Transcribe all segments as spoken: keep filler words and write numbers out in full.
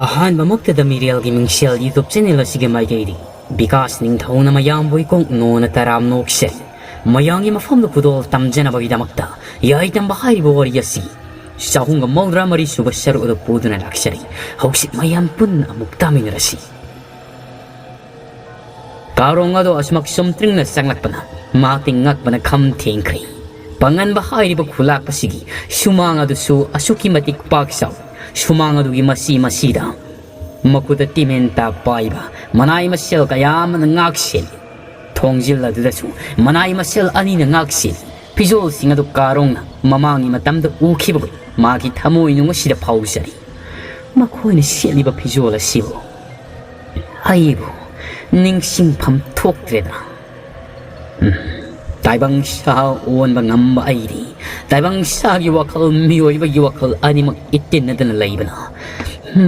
ꯑꯍꯥꯟꯕꯃꯛꯇꯗ ꯃꯤꯔꯦꯜꯒꯤ ꯃꯤꯡꯁꯦꯜ YouTube channel ꯑꯁꯤꯒꯤ ꯃꯥꯏꯀꯩꯗꯤ ꯕꯤꯀꯥꯁ ꯅꯤꯡꯊꯧꯅ ꯃꯌꯥꯝꯕꯨ ꯏꯀꯣꯛ ꯅꯣꯅ ꯇꯔꯥꯝ ꯅꯣꯛꯆꯔꯤ꯫ ꯃꯌꯥꯝꯒꯤ ꯃꯐꯝꯗ ꯈꯨꯗꯣꯜ ꯇꯝꯖꯅꯕꯒꯤꯗꯃꯛꯇ ꯌꯥꯏꯇꯝꯕ ꯍꯥꯏꯔꯤꯕ ꯋꯥꯔꯤ ꯑꯁꯤ ꯆꯍꯨꯝꯒ ꯃꯧꯗ꯭ꯔꯥ ꯃꯔꯤ ꯁꯨꯕ ꯁꯔꯨꯛ ꯑꯗꯨ ꯄꯨꯗꯨꯅ ꯂꯥꯛꯆꯔꯤ꯫ ꯍꯧꯖꯤꯛ ꯃꯌꯥꯝ ꯄꯨꯟꯅ ꯑꯃꯨꯛ ꯇꯥꯃꯤꯟꯅꯔꯁꯤ꯫ ꯀꯥꯔꯣꯡ ꯑꯗꯣ ꯑꯁꯨꯃꯛ ꯆꯨꯝꯇ꯭ꯔꯤꯡꯅ ꯆꯪꯂꯛꯄꯅ ꯃꯍꯥꯛꯇꯤ ꯉꯛꯄꯅ ꯈꯝ ꯊꯦꯡꯈ꯭ꯔꯦ꯫ ꯄꯥꯡꯒꯟꯕ ꯍꯥꯏꯔꯤꯕ ꯈꯨꯂꯥꯛꯄꯁꯤꯒꯤ ꯁꯨꯃꯥꯡ ꯑꯗꯨꯁꯨ ꯑꯁꯨꯛꯀꯤ ꯃꯇꯤꯛ ꯄꯥꯛ ꯆꯥꯎꯏ꯫ ꯁꯨꯃꯥꯡ ꯑꯗꯨꯒꯤ ꯃꯁꯤ ꯃꯁꯤꯗ ꯃꯈꯨꯠꯇ ꯇꯤꯃꯦꯟꯇꯥ ꯄꯥꯏꯕ ꯃꯅꯥꯏ ꯃꯁꯦꯜ ꯀꯌꯥ ꯑꯃꯅ ꯉꯥꯛ ꯁꯦꯜꯂꯤ꯫ ꯊꯣꯡꯖꯤꯜ ꯑꯗꯨꯗꯁꯨ ꯃꯅꯥꯏ ꯃꯁꯦꯜ ꯑꯅꯤꯅ ꯉꯥꯛ ꯁꯦꯜꯂꯤ꯫ ꯐꯤꯖꯣꯜꯁꯤꯡ ꯑꯗꯨ ꯀꯥꯔꯣꯡꯅ ꯃꯃꯥꯡꯒꯤ ꯃꯇꯝꯗ ꯎꯈꯤꯕꯒꯨꯝ ꯃꯥꯒꯤ ꯊꯃꯣꯏꯅꯨꯡ ꯑꯁꯤꯗ ꯐꯥꯎꯖꯔꯤ꯫ ꯃꯈꯣꯏꯅ ꯁꯦꯠꯂꯤꯕ ꯐꯤꯖꯣꯜ ꯑꯁꯤꯕꯨ ꯑꯩꯕꯨ ꯅꯤꯡꯁꯤꯡꯐꯝ ꯊꯣꯛꯇ꯭ꯔꯦꯗ꯫ ꯎꯝ, ꯇꯥꯏꯕꯪ ꯁꯥ ꯑꯣꯟꯕ ꯉꯝꯕ ꯑꯩꯗꯤ ꯇꯥꯏꯕꯪ ꯁꯥꯒꯤ ꯋꯥꯈꯜ, ꯃꯤꯑꯣꯏꯕꯒꯤ ꯋꯥꯈꯜ ꯑꯅꯤꯃꯛ ꯏꯇꯤꯟꯅꯗꯅ ꯂꯩꯕꯅ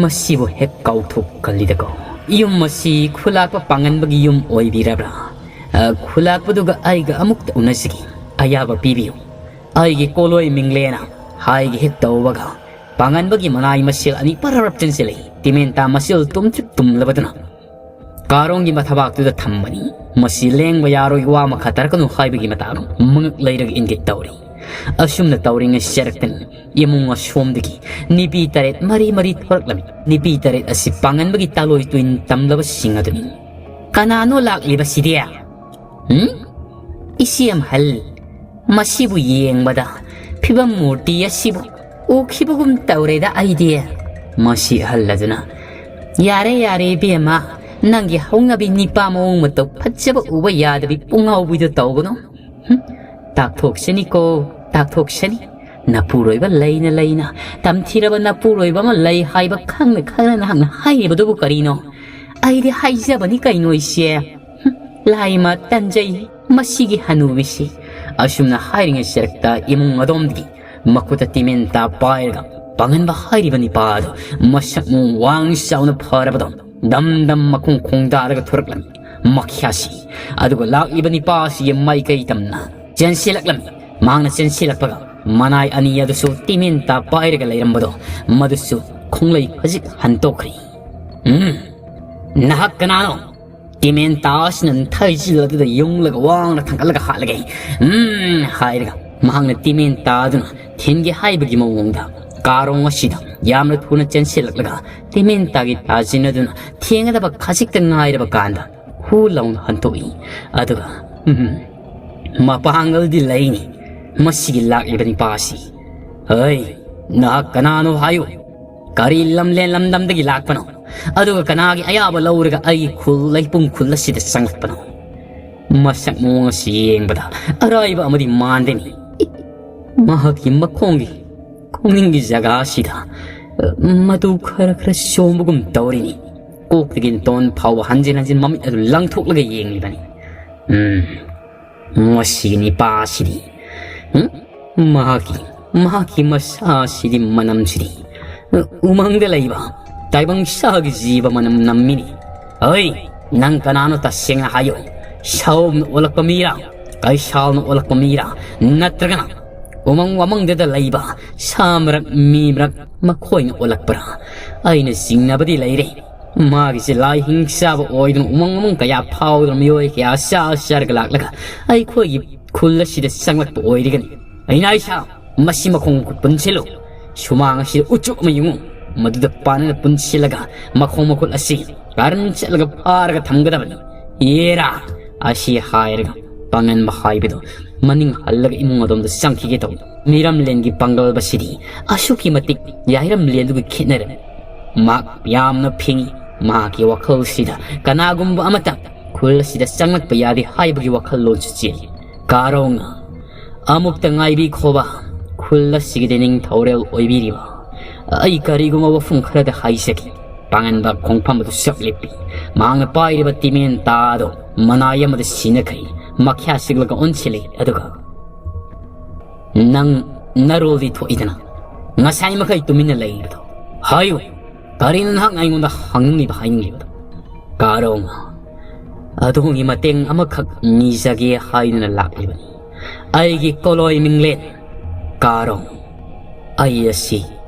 ꯃꯁꯤꯕꯨ ꯍꯦꯛ ꯀꯥꯎꯊꯣꯛꯀꯜꯂꯤꯗꯀꯣ꯫ ꯌꯨꯝ ꯑꯁꯤ ꯈꯨꯂꯥꯛꯄ ꯄꯥꯡꯒꯟꯕꯒꯤ ꯌꯨꯝ ꯑꯣꯏꯕꯤꯔꯕ꯭ꯔꯥ? ꯑ, ꯈꯨꯂꯥꯛꯄꯗꯨꯒ ꯑꯩꯒ ꯑꯃꯨꯛꯇ ꯎꯅꯁꯤꯒꯦ꯫ ꯑꯌꯥꯕ ꯄꯤꯕꯤꯌꯨ꯫ ꯑꯩꯒꯤ ꯀꯣꯂꯣꯏ ꯃꯤꯡꯂꯦꯅ ꯍꯥꯏꯒꯦ ꯍꯦꯛ ꯇꯧꯕꯒ ꯄꯥꯡꯒꯟꯕꯒꯤ ꯃꯅꯥꯏ ꯃꯁꯦꯜ ꯑꯅꯤ ꯄꯔꯞ ꯆꯦꯟꯁꯤꯜꯂꯛꯏ꯫ ꯇꯤꯃꯦꯟꯇꯥ ꯃꯁꯦꯜ ꯇꯨꯝꯇ꯭ꯔꯤꯛ ꯇꯨꯝꯂꯕꯗꯨꯅ ꯀꯥꯔꯣꯡꯒꯤ ꯃꯊꯕꯥꯛꯇꯨꯗ ꯊꯝꯕꯅꯤ꯫ ꯃꯁꯤ ꯂꯦꯡꯕ ꯌꯥꯔꯣꯏ, ꯋꯥ ꯃꯈꯥ ꯇꯥꯔꯛꯀꯅꯨ ꯍꯥꯏꯕꯒꯤ ꯃꯇꯥꯒꯨꯝ ꯃꯉꯛ ꯂꯩꯔꯒ ꯏꯪꯒꯤꯠ ꯇꯧꯔꯤ꯫ ꯑꯁꯨꯝꯅ ꯇꯧꯔꯤꯉꯩ ꯆꯔꯛꯇꯅ ꯏꯃꯨꯡ ꯑꯁꯣꯝꯗꯒꯤ ꯅꯨꯄꯤ ꯇꯔꯦꯠ ꯃꯔꯤ ꯃꯔꯤ ꯊꯣꯔꯛꯂꯝꯃꯤ꯫ ꯅꯨꯄꯤ ꯇꯔꯦꯠ ꯑꯁꯤ ꯄꯥꯡꯒꯟꯕꯒꯤ ꯇꯥꯂꯣꯏ ꯇꯨꯏꯟ ꯇꯝꯂꯕꯁꯤꯡ ꯑꯗꯨꯅꯤ꯫ "ꯀꯅꯥꯅꯣ ꯂꯥꯛꯂꯤꯕꯁꯤꯗꯤ? ꯎꯝ? ꯏꯆꯦ ꯑꯃꯍꯜ, ꯃꯁꯤꯕꯨ ꯌꯦꯡꯕꯗ ꯐꯤꯕꯝ ꯃꯨꯔꯇꯤ ꯑꯁꯤꯕꯨ ꯎꯈꯤꯕꯒꯨꯝ ꯇꯧꯔꯦꯗ ꯑꯩꯗꯤ꯫" ꯃꯁꯤ ꯑꯍꯜ ꯑꯗꯨꯅ, "ꯌꯥꯔꯦ, ꯌꯥꯔꯦ ꯏꯕꯦꯝꯃ, ꯅꯪꯒꯤ ꯍꯧꯅꯕꯤ ꯅꯤꯄꯥ ꯃꯑꯣꯡ ꯃꯇꯧ ꯐꯠꯖꯕ ꯎꯕ ꯌꯥꯗꯕꯤ ꯄꯨꯡꯉꯥꯎꯕꯤꯗꯣ ꯇꯧꯒꯅꯨ꯫ ꯍꯨꯝ, ꯇꯥꯛꯊꯣꯛꯁꯅꯤꯀꯣ, ꯇꯥꯛꯊꯣꯛꯁꯅꯤ꯫ ꯅꯄꯨꯔꯣꯏꯕ ꯂꯩꯅ ꯂꯩꯅ, ꯇꯝꯊꯤꯔꯕ ꯅꯄꯨꯔꯣꯏꯕ ꯑꯃ ꯂꯩ ꯍꯥꯏꯕ ꯈꯪꯅ ꯈꯪꯅ ꯅꯍꯥꯛꯅ ꯍꯥꯏꯔꯤꯕꯗꯨꯕꯨ ꯀꯔꯤꯅꯣ? ꯑꯩꯗꯤ ꯍꯥꯏꯖꯕꯅꯤ ꯀꯩꯅꯣ ꯏꯆꯦ꯫ ꯍꯨꯝ, ꯂꯥꯏꯃ ꯇꯟꯖꯩ ꯃꯁꯤꯒꯤ ꯍꯅꯨꯕꯤꯁꯤ꯫" ꯑꯁꯨꯝꯅ ꯍꯥꯏꯔꯤꯉꯩ ꯆꯔꯛꯇ ꯏꯃꯨꯡ ꯑꯗꯣꯝꯗꯒꯤ ꯃꯈꯨꯠꯇ ꯇꯤꯃꯦꯟꯇꯥ ꯄꯥꯏꯔꯒ ꯄꯥꯡꯒꯟꯕ ꯍꯥꯏꯔꯤꯕ ꯅꯤꯄꯥ ꯑꯗꯨ ꯃꯁꯛ ꯃꯑꯣꯡ ꯋꯥꯡ ꯆꯥꯎꯅ ꯐꯔꯕꯗꯣ ꯗꯝ ꯗꯝ ꯃꯈꯣꯡ ꯈꯣꯡꯗꯥꯔꯒ ꯊꯣꯔꯛꯂꯝꯃꯤ꯫ ꯃꯈ꯭ꯌꯥꯁꯤ ꯑꯗꯨꯒ ꯂꯥꯛꯂꯤꯕ ꯅꯤꯄꯥ ꯑꯁꯤꯒꯤ ꯃꯥꯏꯀꯩ ꯇꯝꯅ ꯆꯦꯟꯁꯤꯜꯂꯛꯂꯝꯃꯤ꯫ ꯃꯍꯥꯛꯅ ꯆꯦꯟꯁꯤꯜꯂꯛꯄꯒ ꯃꯅꯥꯏ ꯑꯅꯤ ꯑꯗꯨꯁꯨ ꯇꯤꯃꯦꯟꯇꯥ ꯄꯥꯏꯔꯒ ꯂꯩꯔꯝꯕꯗꯣ ꯃꯗꯨꯁꯨ ꯈꯣꯡꯂꯩ ꯈꯖꯤꯛ ꯍꯟꯇꯣꯛꯈ꯭ꯔꯦ꯫ "ꯎꯝ, ꯅꯍꯥꯛ ꯀꯅꯥꯅꯣ? ꯇꯤꯃꯦꯟ ꯇꯥꯁꯤꯅ ꯊꯩꯖꯤꯜ ꯑꯗꯨꯗ ꯌꯨꯡꯂꯒ ꯋꯥꯡꯅ ꯊꯥꯡꯒꯠꯂꯒ ꯍꯥꯠꯂꯒꯦ꯫ ꯎꯝ," ꯍꯥꯏꯔꯒ ꯃꯍꯥꯛꯅ ꯇꯤꯃꯦꯟ ꯇꯥꯗꯨꯅ ꯊꯤꯟꯒꯦ ꯍꯥꯏꯕꯒꯤ ꯃꯑꯣꯡꯗ ꯀꯥꯔꯣꯡ ꯑꯁꯤꯗ ꯌꯥꯝꯅ ꯊꯨꯅ ꯆꯦꯟꯁꯤꯜꯂꯛꯂꯒ ꯇꯤꯃꯦꯟ ꯇꯥꯒꯤ ꯇꯥꯁꯤꯟ ꯑꯗꯨꯅ ꯊꯦꯡꯒꯗꯕ ꯈꯖꯤꯛꯇ ꯉꯥꯏꯔꯕ ꯀꯥꯟꯗ ꯍꯨ ꯂꯥꯎꯅ ꯍꯟꯇꯣꯛꯏ꯫ ꯑꯗꯨꯒ, ꯎꯝ, ꯃꯄꯥꯡꯒꯜꯗꯤ ꯂꯩꯅꯤ ꯃꯁꯤꯒꯤ ꯂꯥꯛꯂꯤꯕ ꯅꯤꯄꯥ ꯑꯁꯤ꯫ "ꯍꯩ, ꯅꯍꯥꯛ ꯀꯅꯥꯅꯣ ꯍꯥꯏꯌꯨ? ꯀꯔꯤ ꯂꯝꯂꯦꯟ ꯂꯝꯗꯝꯗꯒꯤ ꯂꯥꯛꯄꯅꯣ? ꯑꯗꯨꯒ ꯀꯅꯥꯒꯤ ꯑꯌꯥꯕ ꯂꯧꯔꯒ ꯑꯩꯒꯤ ꯈꯨꯜ ꯂꯩꯄꯨꯡ ꯈꯨꯜ ꯑꯁꯤꯗ ꯆꯪꯂꯛꯄꯅꯣ?" ꯃꯁꯛ ꯃꯑꯣꯡ ꯑꯁꯤ ꯌꯦꯡꯕꯗ ꯑꯔꯥꯏꯕ ꯑꯃꯗꯤ ꯃꯥꯟꯗꯦꯅꯤ꯫ ꯃꯍꯥꯛꯀꯤ ꯃꯈꯣꯡꯒꯤ ꯈꯣꯡꯅꯤꯡꯒꯤ ꯖꯒꯥ ꯑꯁꯤꯗ, ꯑ, ꯃꯇꯨ ꯈꯔ ꯈꯔ ꯆꯣꯝꯕꯒꯨꯝ ꯇꯧꯔꯤꯅꯤ꯫ ꯀꯣꯛꯇꯒꯤ ꯇꯣꯟ ꯐꯥꯎꯕ ꯍꯟꯖꯤꯟ ꯍꯟꯖꯤꯟ ꯃꯃꯤꯠ ꯑꯗꯨ ꯂꯪꯊꯣꯛꯂꯒ ꯌꯦꯡꯂꯤꯕꯅꯤ꯫ ꯎꯝ, ꯃꯁꯤꯒꯤ ꯅꯤꯄꯥ ꯑꯁꯤꯗꯤ, ꯎꯝ, ꯃꯍꯥꯛꯀꯤ, ꯃꯍꯥꯛꯀꯤ ꯃꯁꯥ ꯑꯁꯤꯗꯤ ꯃꯅꯝꯁꯤꯗꯤ, ꯑ, ꯎꯃꯪꯗ ꯂꯩꯕ ꯇꯥꯏꯕꯪ ꯁꯥꯒꯤ ꯖꯤꯕ ꯃꯅꯝ ꯅꯝꯃꯤꯅꯤ꯫ "ꯍꯣꯏ, ꯅꯪ ꯀꯅꯥꯅꯣ ꯇꯁꯦꯡꯅ ꯍꯥꯏꯌꯨ꯫ ꯁꯥꯎꯅ ꯑꯣꯜꯂꯛꯄ ꯃꯤꯔꯥ? ꯀꯩꯁꯥꯜꯅ ꯑꯣꯜꯂꯛꯄ ꯃꯤꯔꯥ? ꯅꯠꯇ꯭ꯔꯒꯅ ꯎꯃꯪ ꯋꯥꯃꯪꯗꯗ ꯂꯩꯕ ꯁꯥ ꯃꯔꯛ, ꯃꯤ ꯃꯔꯛ ꯃꯈꯣꯏꯅ ꯑꯣꯜꯂꯛꯄ꯭ꯔꯥ? ꯑꯩꯅ ꯆꯤꯡꯅꯕꯗꯤ ꯂꯩꯔꯦ꯫ ꯃꯥꯒꯤꯁꯦ ꯂꯥꯏ ꯍꯤꯡ ꯆꯥꯕ ꯑꯣꯏꯗꯨꯅ ꯎꯃꯪ ꯋꯥꯃꯪ ꯀꯌꯥ ꯐꯥꯎꯗꯨꯅ ꯃꯤꯑꯣꯏ ꯀꯌꯥ ꯆꯥ ꯆꯥꯔꯒ ꯂꯥꯛꯂꯒ ꯑꯩꯈꯣꯏꯒꯤ ꯈꯨꯜ ꯑꯁꯤꯗ ꯆꯪꯂꯛꯄ ꯑꯣꯏꯔꯒꯅꯤ꯫ ꯑꯩꯅ ꯏꯁꯥ ꯃꯁꯤ ꯃꯈꯣꯡ ꯃꯈꯨꯠ ꯄꯨꯟꯁꯤꯜꯂꯨ꯫ ꯁꯨꯃꯥꯡ ꯑꯁꯤꯗ ꯎꯆꯨꯞ ꯑꯃ ꯌꯨꯡꯉꯨ꯫ ꯃꯗꯨꯗ ꯄꯥꯟꯅꯅ ꯄꯨꯟꯁꯤꯜꯂꯒ ꯃꯈꯣꯡ ꯃꯈꯨꯠ ꯑꯁꯤ ꯀꯥꯔꯟ ꯆꯠꯂꯒ ꯐꯥꯔꯒ ꯊꯝꯒꯗꯕꯅꯤ꯫ ꯌꯦꯔꯥ!" ꯑꯁꯤ ꯍꯥꯏꯔꯒ ꯄꯥꯡꯒꯟꯕ ꯍꯥꯏꯕꯗꯨ ꯃꯅꯤꯡ ꯍꯜꯂꯒ ꯏꯃꯨꯡ ꯑꯗꯣꯝꯗ ꯆꯪꯈꯤꯒꯦ ꯇꯧꯏ꯫ ꯃꯤꯔꯝꯂꯦꯟꯒꯤ ꯄꯥꯡꯒꯜꯕꯁꯤꯗꯤ ꯑꯁꯨꯛꯀꯤ ꯃꯇꯤꯛ ꯌꯥꯏꯔꯝꯂꯦꯟꯗꯨꯒ ꯈꯦꯠꯅꯔꯦ꯫ ꯃꯍꯥꯛ ꯌꯥꯝꯅ ꯐꯤꯡꯏ꯫ ꯃꯍꯥꯛꯀꯤ ꯋꯥꯈꯜꯁꯤꯗ ꯀꯅꯥꯒꯨꯝꯕ ꯑꯃꯇ ꯈꯨꯜ ꯑꯁꯤꯗ ꯆꯪꯂꯛꯄ ꯌꯥꯗꯦ ꯍꯥꯏꯕꯒꯤ ꯋꯥꯈꯜꯂꯣꯟꯁꯨ ꯆꯦꯜꯂꯤ꯫ ꯀꯥꯔꯣꯡꯅ, "ꯑꯃꯨꯛꯇ ꯉꯥꯏꯕꯤꯈꯣꯕ, ꯈꯨꯜ ꯑꯁꯤꯒꯤꯗꯤ ꯅꯤꯡꯊꯧꯔꯦꯜ ꯑꯣꯏꯕꯤꯔꯤꯕ ꯑꯩ ꯀꯔꯤꯒꯨꯝꯕ ꯋꯥꯐꯝ ꯈꯔꯗ ꯍꯥꯏꯖꯒꯦ꯫" ꯄꯥꯡꯒꯟꯕ ꯈꯣꯡꯐꯝ ꯑꯗꯨ ꯆꯞ ꯂꯦꯞꯄꯤ꯫ ꯃꯍꯥꯛꯅ ꯄꯥꯏꯔꯤꯕ ꯇꯤꯃꯦꯟ ꯇꯥ ꯑꯗꯨ ꯃꯅꯥꯏ ꯑꯃꯗ ꯁꯤꯟꯅꯈ꯭ꯔꯦ꯫ ꯃꯈ꯭ꯌꯥ ꯆꯤꯛꯂꯒ ꯑꯣꯟꯁꯤꯜꯂꯤ꯫ ꯑꯗꯨꯒ, "ꯅꯪ ꯅꯔꯣꯜꯗꯤ ꯊꯣꯛꯏꯗꯅ, ꯉꯁꯥꯏ ꯃꯈꯩ ꯇꯨꯃꯤꯟꯅ ꯂꯩꯔꯤꯕꯗꯣ? ꯍꯥꯏꯌꯨ, ꯀꯔꯤꯅꯣ ꯅꯍꯥꯛꯅ ꯑꯩꯉꯣꯟꯗ ꯍꯪꯅꯤꯡꯂꯤꯕ, ꯍꯥꯏꯅꯤꯡꯂꯤꯕꯗꯣ?" ꯀꯥꯔꯣꯡ, "ꯑꯗꯣꯝꯒꯤ ꯃꯇꯦꯡ ꯑꯃꯈꯛ ꯅꯤꯖꯒꯦ ꯍꯥꯏꯗꯨꯅ ꯂꯥꯛꯂꯤꯕꯅꯤ꯫ ꯑꯩꯒꯤ ꯀꯣꯂꯣꯏ ꯃꯤꯡꯂꯦꯟ ꯀꯥꯔꯣꯡ, ꯑꯩ ꯑꯁꯤ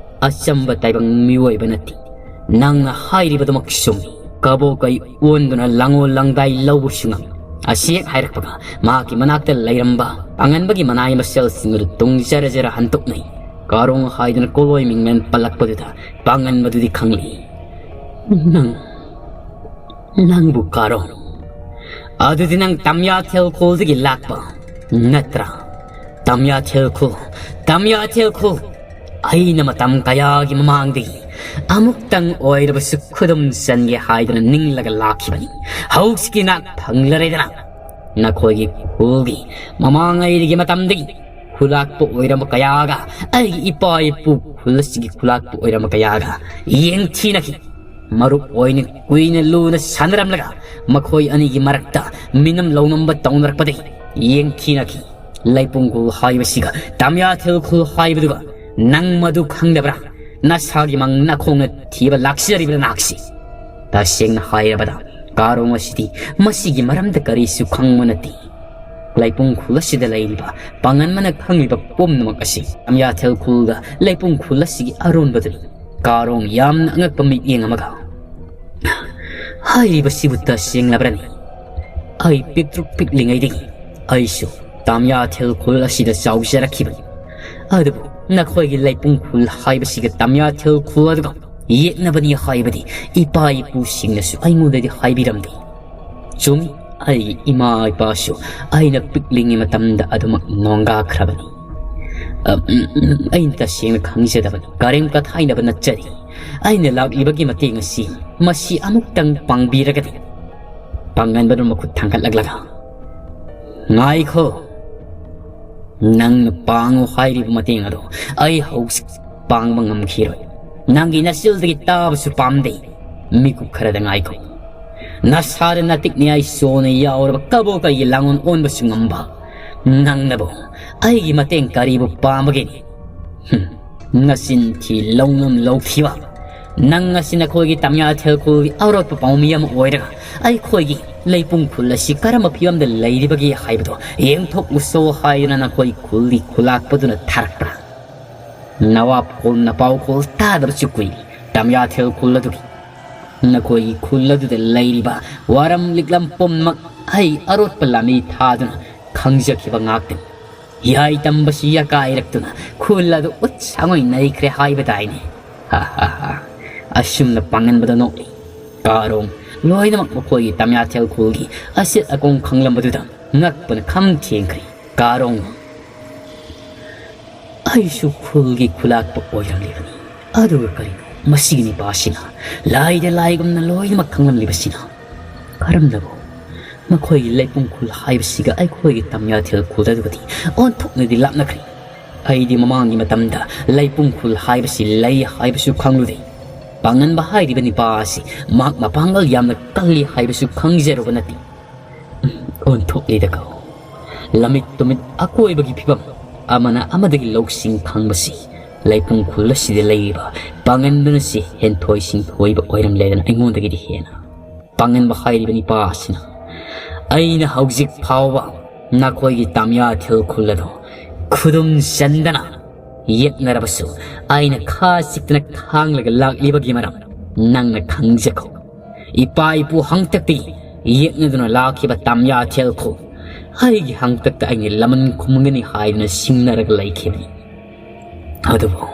ꯑꯆꯝꯕ ꯇꯥꯏꯕꯪ ꯃꯤꯑꯣꯏꯕ ꯅꯠꯇꯦ꯫ ꯅꯪꯅ ꯍꯥꯏꯔꯤꯕꯗꯨꯃꯛ ꯆꯨꯝꯃꯤ꯫ ꯀꯕꯣꯀꯩ ꯑꯣꯟꯗꯨꯅ ꯂꯥꯡꯑꯣ ꯂꯥꯡꯗꯥꯏ ꯂꯧꯕꯁꯨ ꯉꯝꯃꯤ꯫ ꯑꯁꯤ ꯍꯦꯛ ꯍꯥꯏꯔꯛꯄꯒ ꯃꯍꯥꯛꯀꯤ ꯃꯅꯥꯛꯇ ꯂꯩꯔꯝꯕ ꯑꯉꯟꯕꯒꯤ ꯃꯅꯥꯏ ꯃꯁꯦꯜꯁꯤꯡ ꯑꯗꯨ ꯇꯨꯡ ꯖꯔ ꯖꯔ ꯍꯟꯗꯣꯛꯅꯩ꯫ ꯀꯥꯔꯣꯡ ꯍꯥꯏꯗꯨꯅ ꯀꯣꯂꯣꯏ ꯃꯤꯡꯂꯦꯟ ꯄꯜꯂꯛꯄꯗꯨꯗ ꯄꯥꯡꯒꯟꯕꯗꯨꯗꯤ ꯈꯪꯂꯤ꯫ "ꯅꯪ, ꯅꯪꯕꯨ ꯀꯥꯔꯣꯡ? ꯑꯗꯨꯗꯤ ꯅꯪ ꯇꯝꯌꯥꯊꯦꯜ ꯈꯨꯜꯗꯒꯤ ꯂꯥꯛꯄ ꯅꯠꯇ꯭ꯔꯥ? ꯇꯝꯌꯥꯊꯦꯜ ꯈꯨꯜ, ꯇꯝꯌꯥꯊꯦꯜ ꯈꯨꯜ, ꯑꯩꯅ ꯃꯇꯝ ꯀꯌꯥꯒꯤ ꯃꯃꯥꯡꯗꯒꯤ ꯑꯃꯨꯛꯇꯪ ꯑꯣꯏꯔꯕꯁꯨ ꯈꯨꯗꯨꯝ ꯆꯟꯒꯦ ꯍꯥꯏꯗꯨꯅ ꯅꯤꯡꯂꯒ ꯂꯥꯛꯈꯤꯕꯅꯤ꯫ ꯍꯧꯖꯤꯛꯇꯤ ꯅꯥꯛ ꯐꯪꯂꯔꯦꯗꯅ꯫ ꯅꯈꯣꯏꯒꯤ ꯈꯨꯜꯒꯤ ꯃꯃꯥꯡꯉꯩꯗꯒꯤ ꯃꯇꯝꯗꯒꯤ ꯈꯨꯂꯥꯛꯄ ꯑꯣꯏꯔꯝꯕ ꯀꯌꯥꯒ, ꯑꯩꯒꯤ ꯏꯄꯥ ꯏꯄꯨ ꯈꯨꯜ ꯑꯁꯤꯒꯤ ꯈꯨꯂꯥꯛꯄ ꯑꯣꯏꯔꯝꯕ ꯀꯌꯥꯒ ꯌꯦꯡꯊꯤꯅꯈꯤ꯫ ꯃꯔꯨꯞ ꯑꯣꯏꯅ ꯀꯨꯏꯅ ꯂꯨꯅ ꯁꯥꯟꯅꯔꯝꯂꯒ ꯃꯈꯣꯏ ꯑꯅꯤꯒꯤ ꯃꯔꯛꯇ ꯃꯤꯅꯝ ꯂꯧꯅꯝꯕ ꯇꯧꯅꯔꯛꯄꯗꯒꯤ ꯌꯦꯡꯊꯤꯅꯈꯤ꯫ ꯂꯩꯄꯨꯡ ꯈꯨꯜ ꯍꯥꯏꯕꯁꯤꯒ ꯇꯝꯌꯥꯊꯦꯜ ꯈꯨꯜ ꯍꯥꯏꯕꯗꯨꯒ ꯅꯪ ꯃꯗꯨ ꯈꯪꯗꯕ꯭ꯔꯥ? ꯅꯁꯥꯒꯤ ꯃꯪ ꯅꯈꯣꯡꯅ ꯊꯤꯕ ꯂꯥꯛꯆꯔꯤꯕ꯭ꯔꯥ ꯅꯍꯥꯛꯁꯤ?" ꯇꯁꯦꯡꯅ ꯍꯥꯏꯔꯕꯗ, ꯀꯥꯔꯣꯡ ꯑꯁꯤꯗꯤ ꯃꯁꯤꯒꯤ ꯃꯔꯝꯗ ꯀꯔꯤꯁꯨ ꯈꯪꯕ ꯅꯠꯇꯦ꯫ ꯂꯩꯄꯨꯡ ꯈꯨꯜ ꯑꯁꯤꯗ ꯂꯩꯔꯤꯕ ꯄꯥꯡꯒꯟꯕꯅ ꯈꯪꯂꯤꯕ ꯄꯨꯝꯅꯃꯛ ꯑꯁꯤ ꯇꯝꯌꯥꯊꯦꯜ ꯈꯨꯜꯒ ꯂꯩꯄꯨꯡ ꯈꯨꯜ ꯑꯁꯤꯒꯤ ꯑꯔꯣꯟꯕꯗꯨꯅꯤ꯫ ꯀꯥꯔꯣꯡ ꯌꯥꯝꯅ ꯑꯉꯛꯄ ꯃꯤꯠꯌꯦꯡ ꯑꯃꯒ, "ꯍꯥꯏꯔꯤꯕꯁꯤꯕꯨ ꯇꯁꯦꯡꯂꯕ꯭ꯔꯅꯤ? ꯑꯩ ꯄꯤꯛꯇ꯭ꯔꯨ ꯄꯤꯛꯂꯤꯉꯩꯗꯒꯤ ꯑꯩꯁꯨ ꯇꯥꯃꯤꯌꯥꯊꯦꯜ ꯈꯨꯜ ꯑꯁꯤꯗ ꯆꯥꯎꯖꯔꯛꯈꯤꯕꯅꯤ꯫ ꯑꯗꯨꯕꯨ ꯅꯈꯣꯏꯒꯤ ꯂꯩꯄꯨꯡ ꯈꯨꯜ ꯍꯥꯏꯕꯁꯤꯒ ꯇꯥꯃꯤꯌꯥꯊꯦꯜ ꯈꯨꯜ ꯑꯗꯨꯒ ꯌꯦꯛꯅꯕꯅꯤ ꯍꯥꯏꯕꯗꯤ ꯏꯄꯥ ꯏꯄꯨꯁꯤꯡꯅꯁꯨ ꯑꯩꯉꯣꯟꯗꯗꯤ ꯍꯥꯏꯕꯤꯔꯝꯗꯦ꯫ ꯆꯨꯝꯃꯤ, ꯑꯩꯒꯤ ꯏꯃꯥ ꯏꯄꯥꯁꯨ ꯑꯩꯅ ꯄꯤꯛꯂꯤꯉꯩ ꯃꯇꯝꯗ ꯑꯗꯨꯃꯛ ꯅꯣꯡꯒꯥꯈ꯭ꯔꯕꯅꯤ꯫ ꯑ, ꯎꯝ, ꯎꯝ, ꯑꯩꯅ ꯇꯁꯦꯡꯅ ꯈꯪꯖꯗꯕꯅꯤ꯫ ꯀꯔꯤꯝ ꯀꯊꯥꯏꯅꯕ ꯅꯠꯆꯔꯤ꯫ ꯑꯩꯅ ꯂꯥꯛꯂꯤꯕꯒꯤ ꯃꯇꯦꯡ ꯑꯁꯤ ꯃꯁꯤ ꯑꯃꯨꯛꯇꯪ ꯄꯥꯡꯕꯤꯔꯒꯗꯤ꯫" ꯄꯥꯡꯒꯟꯕꯗꯨ ꯃꯈꯨꯠ ꯊꯥꯡꯒꯠꯂꯛꯂꯒ, "ꯉꯥꯏꯈꯣ꯫ ꯅꯪꯅ ꯄꯥꯡꯉꯨ ꯍꯥꯏꯔꯤꯕ ꯃꯇꯦꯡ ꯑꯗꯣ ꯑꯩ ꯍꯧꯖꯤꯛ ꯄꯥꯡꯕ ꯉꯝꯈꯤꯔꯣꯏ꯫ ꯅꯪꯒꯤ ꯅꯆꯤꯜꯗꯒꯤ ꯇꯥꯕꯁꯨ ꯄꯥꯝꯗꯦ꯫ ꯃꯤꯀꯨꯞ ꯈꯔꯗ ꯉꯥꯏꯈꯣ꯫ ꯅꯁꯥꯗ ꯅꯥꯇꯤꯛ ꯅꯤꯌꯥꯏ ꯆꯣꯅ ꯌꯥꯎꯔꯕ ꯀꯕꯣꯀꯩꯒꯤ ꯂꯥꯡꯑꯣꯟ ꯑꯣꯟꯕꯁꯨ ꯉꯝꯕ ꯅꯪꯅꯕꯨ ꯑꯩꯒꯤ ꯃꯇꯦꯡ ꯀꯔꯤꯕꯨ ꯄꯥꯝꯕꯒꯦ? ꯍꯨꯝ, ꯅꯆꯤꯟ ꯊꯤ, ꯂꯧꯅꯝ ꯂꯧꯊꯤꯕ꯫ ꯅꯪ ꯑꯁꯤ ꯅꯈꯣꯏꯒꯤ ꯇꯥꯃꯤꯌꯥꯊꯦꯜ ꯈꯨꯜꯒꯤ ꯑꯔꯣꯠꯄ ꯄꯥꯎꯃꯤ ꯑꯃ ꯑꯣꯏꯔꯒ ꯑꯩꯈꯣꯏꯒꯤ ꯂꯩꯄꯨꯡ ꯈꯨꯜ ꯑꯁꯤ ꯀꯔꯝꯕ ꯐꯤꯕꯝꯗ ꯂꯩꯔꯤꯕꯒꯦ ꯍꯥꯏꯕꯗꯨ ꯌꯦꯡꯊꯣꯛꯂꯨꯁꯣ ꯍꯥꯏꯗꯨꯅ ꯅꯈꯣꯏ ꯈꯨꯜꯒꯤ ꯈꯨꯂꯥꯛꯄꯗꯨꯅ ꯊꯥꯔꯛꯄ꯭ꯔꯥ?" ꯅꯋꯥꯞ ꯈꯣꯜ ꯅꯄꯥꯎ ꯈꯣꯜ ꯇꯥꯗꯕꯁꯨ ꯀꯨꯏꯔꯦ꯫ ꯇꯝꯌꯥꯊꯦꯜ ꯈꯨꯜ ꯑꯗꯨꯒꯤ, ꯅꯈꯣꯏꯒꯤ ꯈꯨꯜ ꯑꯗꯨꯗ ꯂꯩꯔꯤꯕ ꯋꯥꯔꯝ ꯂꯤꯛꯂꯝ ꯄꯨꯝꯅꯃꯛ ꯑꯩ ꯑꯔꯣꯠꯄ ꯂꯝꯕꯤ ꯊꯥꯗꯨꯅ ꯈꯪꯖꯈꯤꯕ ꯉꯥꯛꯇꯅꯤ꯫ ꯌꯥꯏ ꯇꯝꯕꯁꯤ ꯌꯥꯀꯥꯏꯔꯛꯇꯨꯅ ꯈꯨꯜ ꯑꯗꯨ ꯎꯠ ꯁꯥꯡꯉꯣꯏ ꯅꯩꯈ꯭ꯔꯦ ꯍꯥꯏꯕ ꯇꯥꯏꯅꯦ꯫ ꯍꯥ ꯍꯥ ꯍꯥ꯫ ꯑꯁꯨꯝꯅ ꯄꯥꯡꯒꯟꯕꯗ ꯅꯣꯛꯂꯤ꯫ ꯀꯥꯔꯣꯡ ꯂꯣꯏꯅꯃꯛ ꯃꯈꯣꯏꯒꯤ ꯇꯝꯌꯥꯊꯦꯜ ꯈꯨꯜꯒꯤ ꯑꯁꯤꯠ ꯑꯀꯣꯡ ꯈꯪꯂꯝꯕꯗꯨꯗ ꯉꯛꯄꯅ ꯈꯝ ꯊꯦꯡꯈ꯭ꯔꯦ꯫ ꯀꯥꯔꯣꯡ ꯑꯩꯁꯨ ꯈꯨꯜꯒꯤ ꯈꯨꯂꯥꯛꯄ ꯑꯣꯏꯔꯝꯂꯤꯕꯅꯤ꯫ ꯑꯗꯨꯒ ꯀꯔꯤꯅꯣ ꯃꯁꯤꯒꯤ ꯅꯤꯄꯥꯁꯤꯅ ꯂꯥꯏꯗ ꯂꯥꯏꯒꯨꯝꯅ ꯂꯣꯏꯅꯃꯛ ꯈꯪꯂꯝꯂꯤꯕꯁꯤꯅ? ꯀꯔꯝꯅꯕꯨ ꯃꯈꯣꯏꯒꯤ ꯂꯩꯄꯨꯡ ꯈꯨꯜ ꯍꯥꯏꯕꯁꯤꯒ ꯑꯩꯈꯣꯏꯒꯤ ꯇꯝꯌꯥꯊꯦꯜ ꯈꯨꯜ ꯑꯗꯨꯒꯗꯤ ꯑꯣꯟꯊꯣꯛꯅꯗꯤ ꯂꯥꯞꯅꯈ꯭ꯔꯦ꯫ ꯑꯩꯗꯤ ꯃꯃꯥꯡꯒꯤ ꯃꯇꯝꯗ ꯂꯩꯄꯨꯡ ꯈꯨꯜ ꯍꯥꯏꯕꯁꯤ ꯂꯩ ꯍꯥꯏꯕꯁꯨ ꯈꯪꯂꯨꯗꯦ꯫ ꯄꯥꯡꯒꯟꯕ ꯍꯥꯏꯔꯤꯕ ꯅꯤꯄꯥ ꯑꯁꯤ ꯃꯍꯥꯛ ꯃꯄꯥꯡꯒꯜ ꯌꯥꯝꯅ ꯀꯜꯂꯤ ꯍꯥꯏꯕꯁꯨ ꯈꯪꯖꯔꯨꯕ ꯅꯠꯇꯦ꯫ ꯑꯣꯟꯊꯣꯛꯂꯤꯗꯀꯣ꯫ ꯂꯝꯃꯤꯠ ꯇꯨꯃꯤꯠ ꯑꯀꯣꯏꯕꯒꯤ ꯐꯤꯕꯝ ꯑꯃꯅ ꯑꯃꯗꯒꯤ ꯂꯧꯁꯤꯡ ꯈꯪꯕꯁꯤ ꯂꯩꯄꯨꯡ ꯈꯨꯜ ꯑꯁꯤꯗ ꯂꯩꯔꯤꯕ ꯄꯥꯡꯒꯟꯕꯅ ꯁꯤ ꯍꯦꯟꯊꯣꯏ ꯁꯤꯡꯊꯣꯏꯕ ꯑꯣꯏꯔꯝꯂꯦꯗꯅ ꯑꯩꯉꯣꯟꯗꯒꯤꯗꯤ ꯍꯦꯟꯅ ꯄꯥꯡꯒꯟꯕ ꯍꯥꯏꯔꯤꯕ ꯅꯤꯄꯥ ꯑꯁꯤꯅ ꯑꯩꯅ ꯍꯧꯖꯤꯛ ꯐꯥꯎꯕ ꯅꯈꯣꯏꯒꯤ ꯇꯥꯃꯤꯌꯥꯊꯦꯜ ꯈꯨꯜ ꯑꯗꯨ ꯈꯨꯗꯨꯝ ꯆꯟꯗꯅ ꯌꯦꯛꯅꯔꯕꯁꯨ ꯑꯩꯅ ꯈꯥ ꯆꯤꯛꯇꯅ ꯈꯥꯡꯂꯒ ꯂꯥꯛꯂꯤꯕꯒꯤ ꯃꯔꯝ ꯅꯪꯅ ꯈꯪꯖꯈꯣ꯫ ꯏꯄꯥ ꯏꯄꯨ ꯍꯪꯇꯛꯇꯒꯤ ꯌꯦꯛꯅꯗꯨꯅ ꯂꯥꯛꯈꯤꯕ ꯇꯥꯃꯤꯌꯥꯊꯦꯜ ꯈꯨꯜ ꯑꯩꯒꯤ ꯍꯪꯇꯛꯇ ꯑꯩꯅ ꯂꯃꯟ ꯈꯨꯝꯒꯅꯤ ꯍꯥꯏꯗꯨꯅ ꯁꯤꯡꯅꯔꯒ ꯂꯩꯈꯤꯕꯅꯤ꯫ ꯑꯗꯨꯕꯨ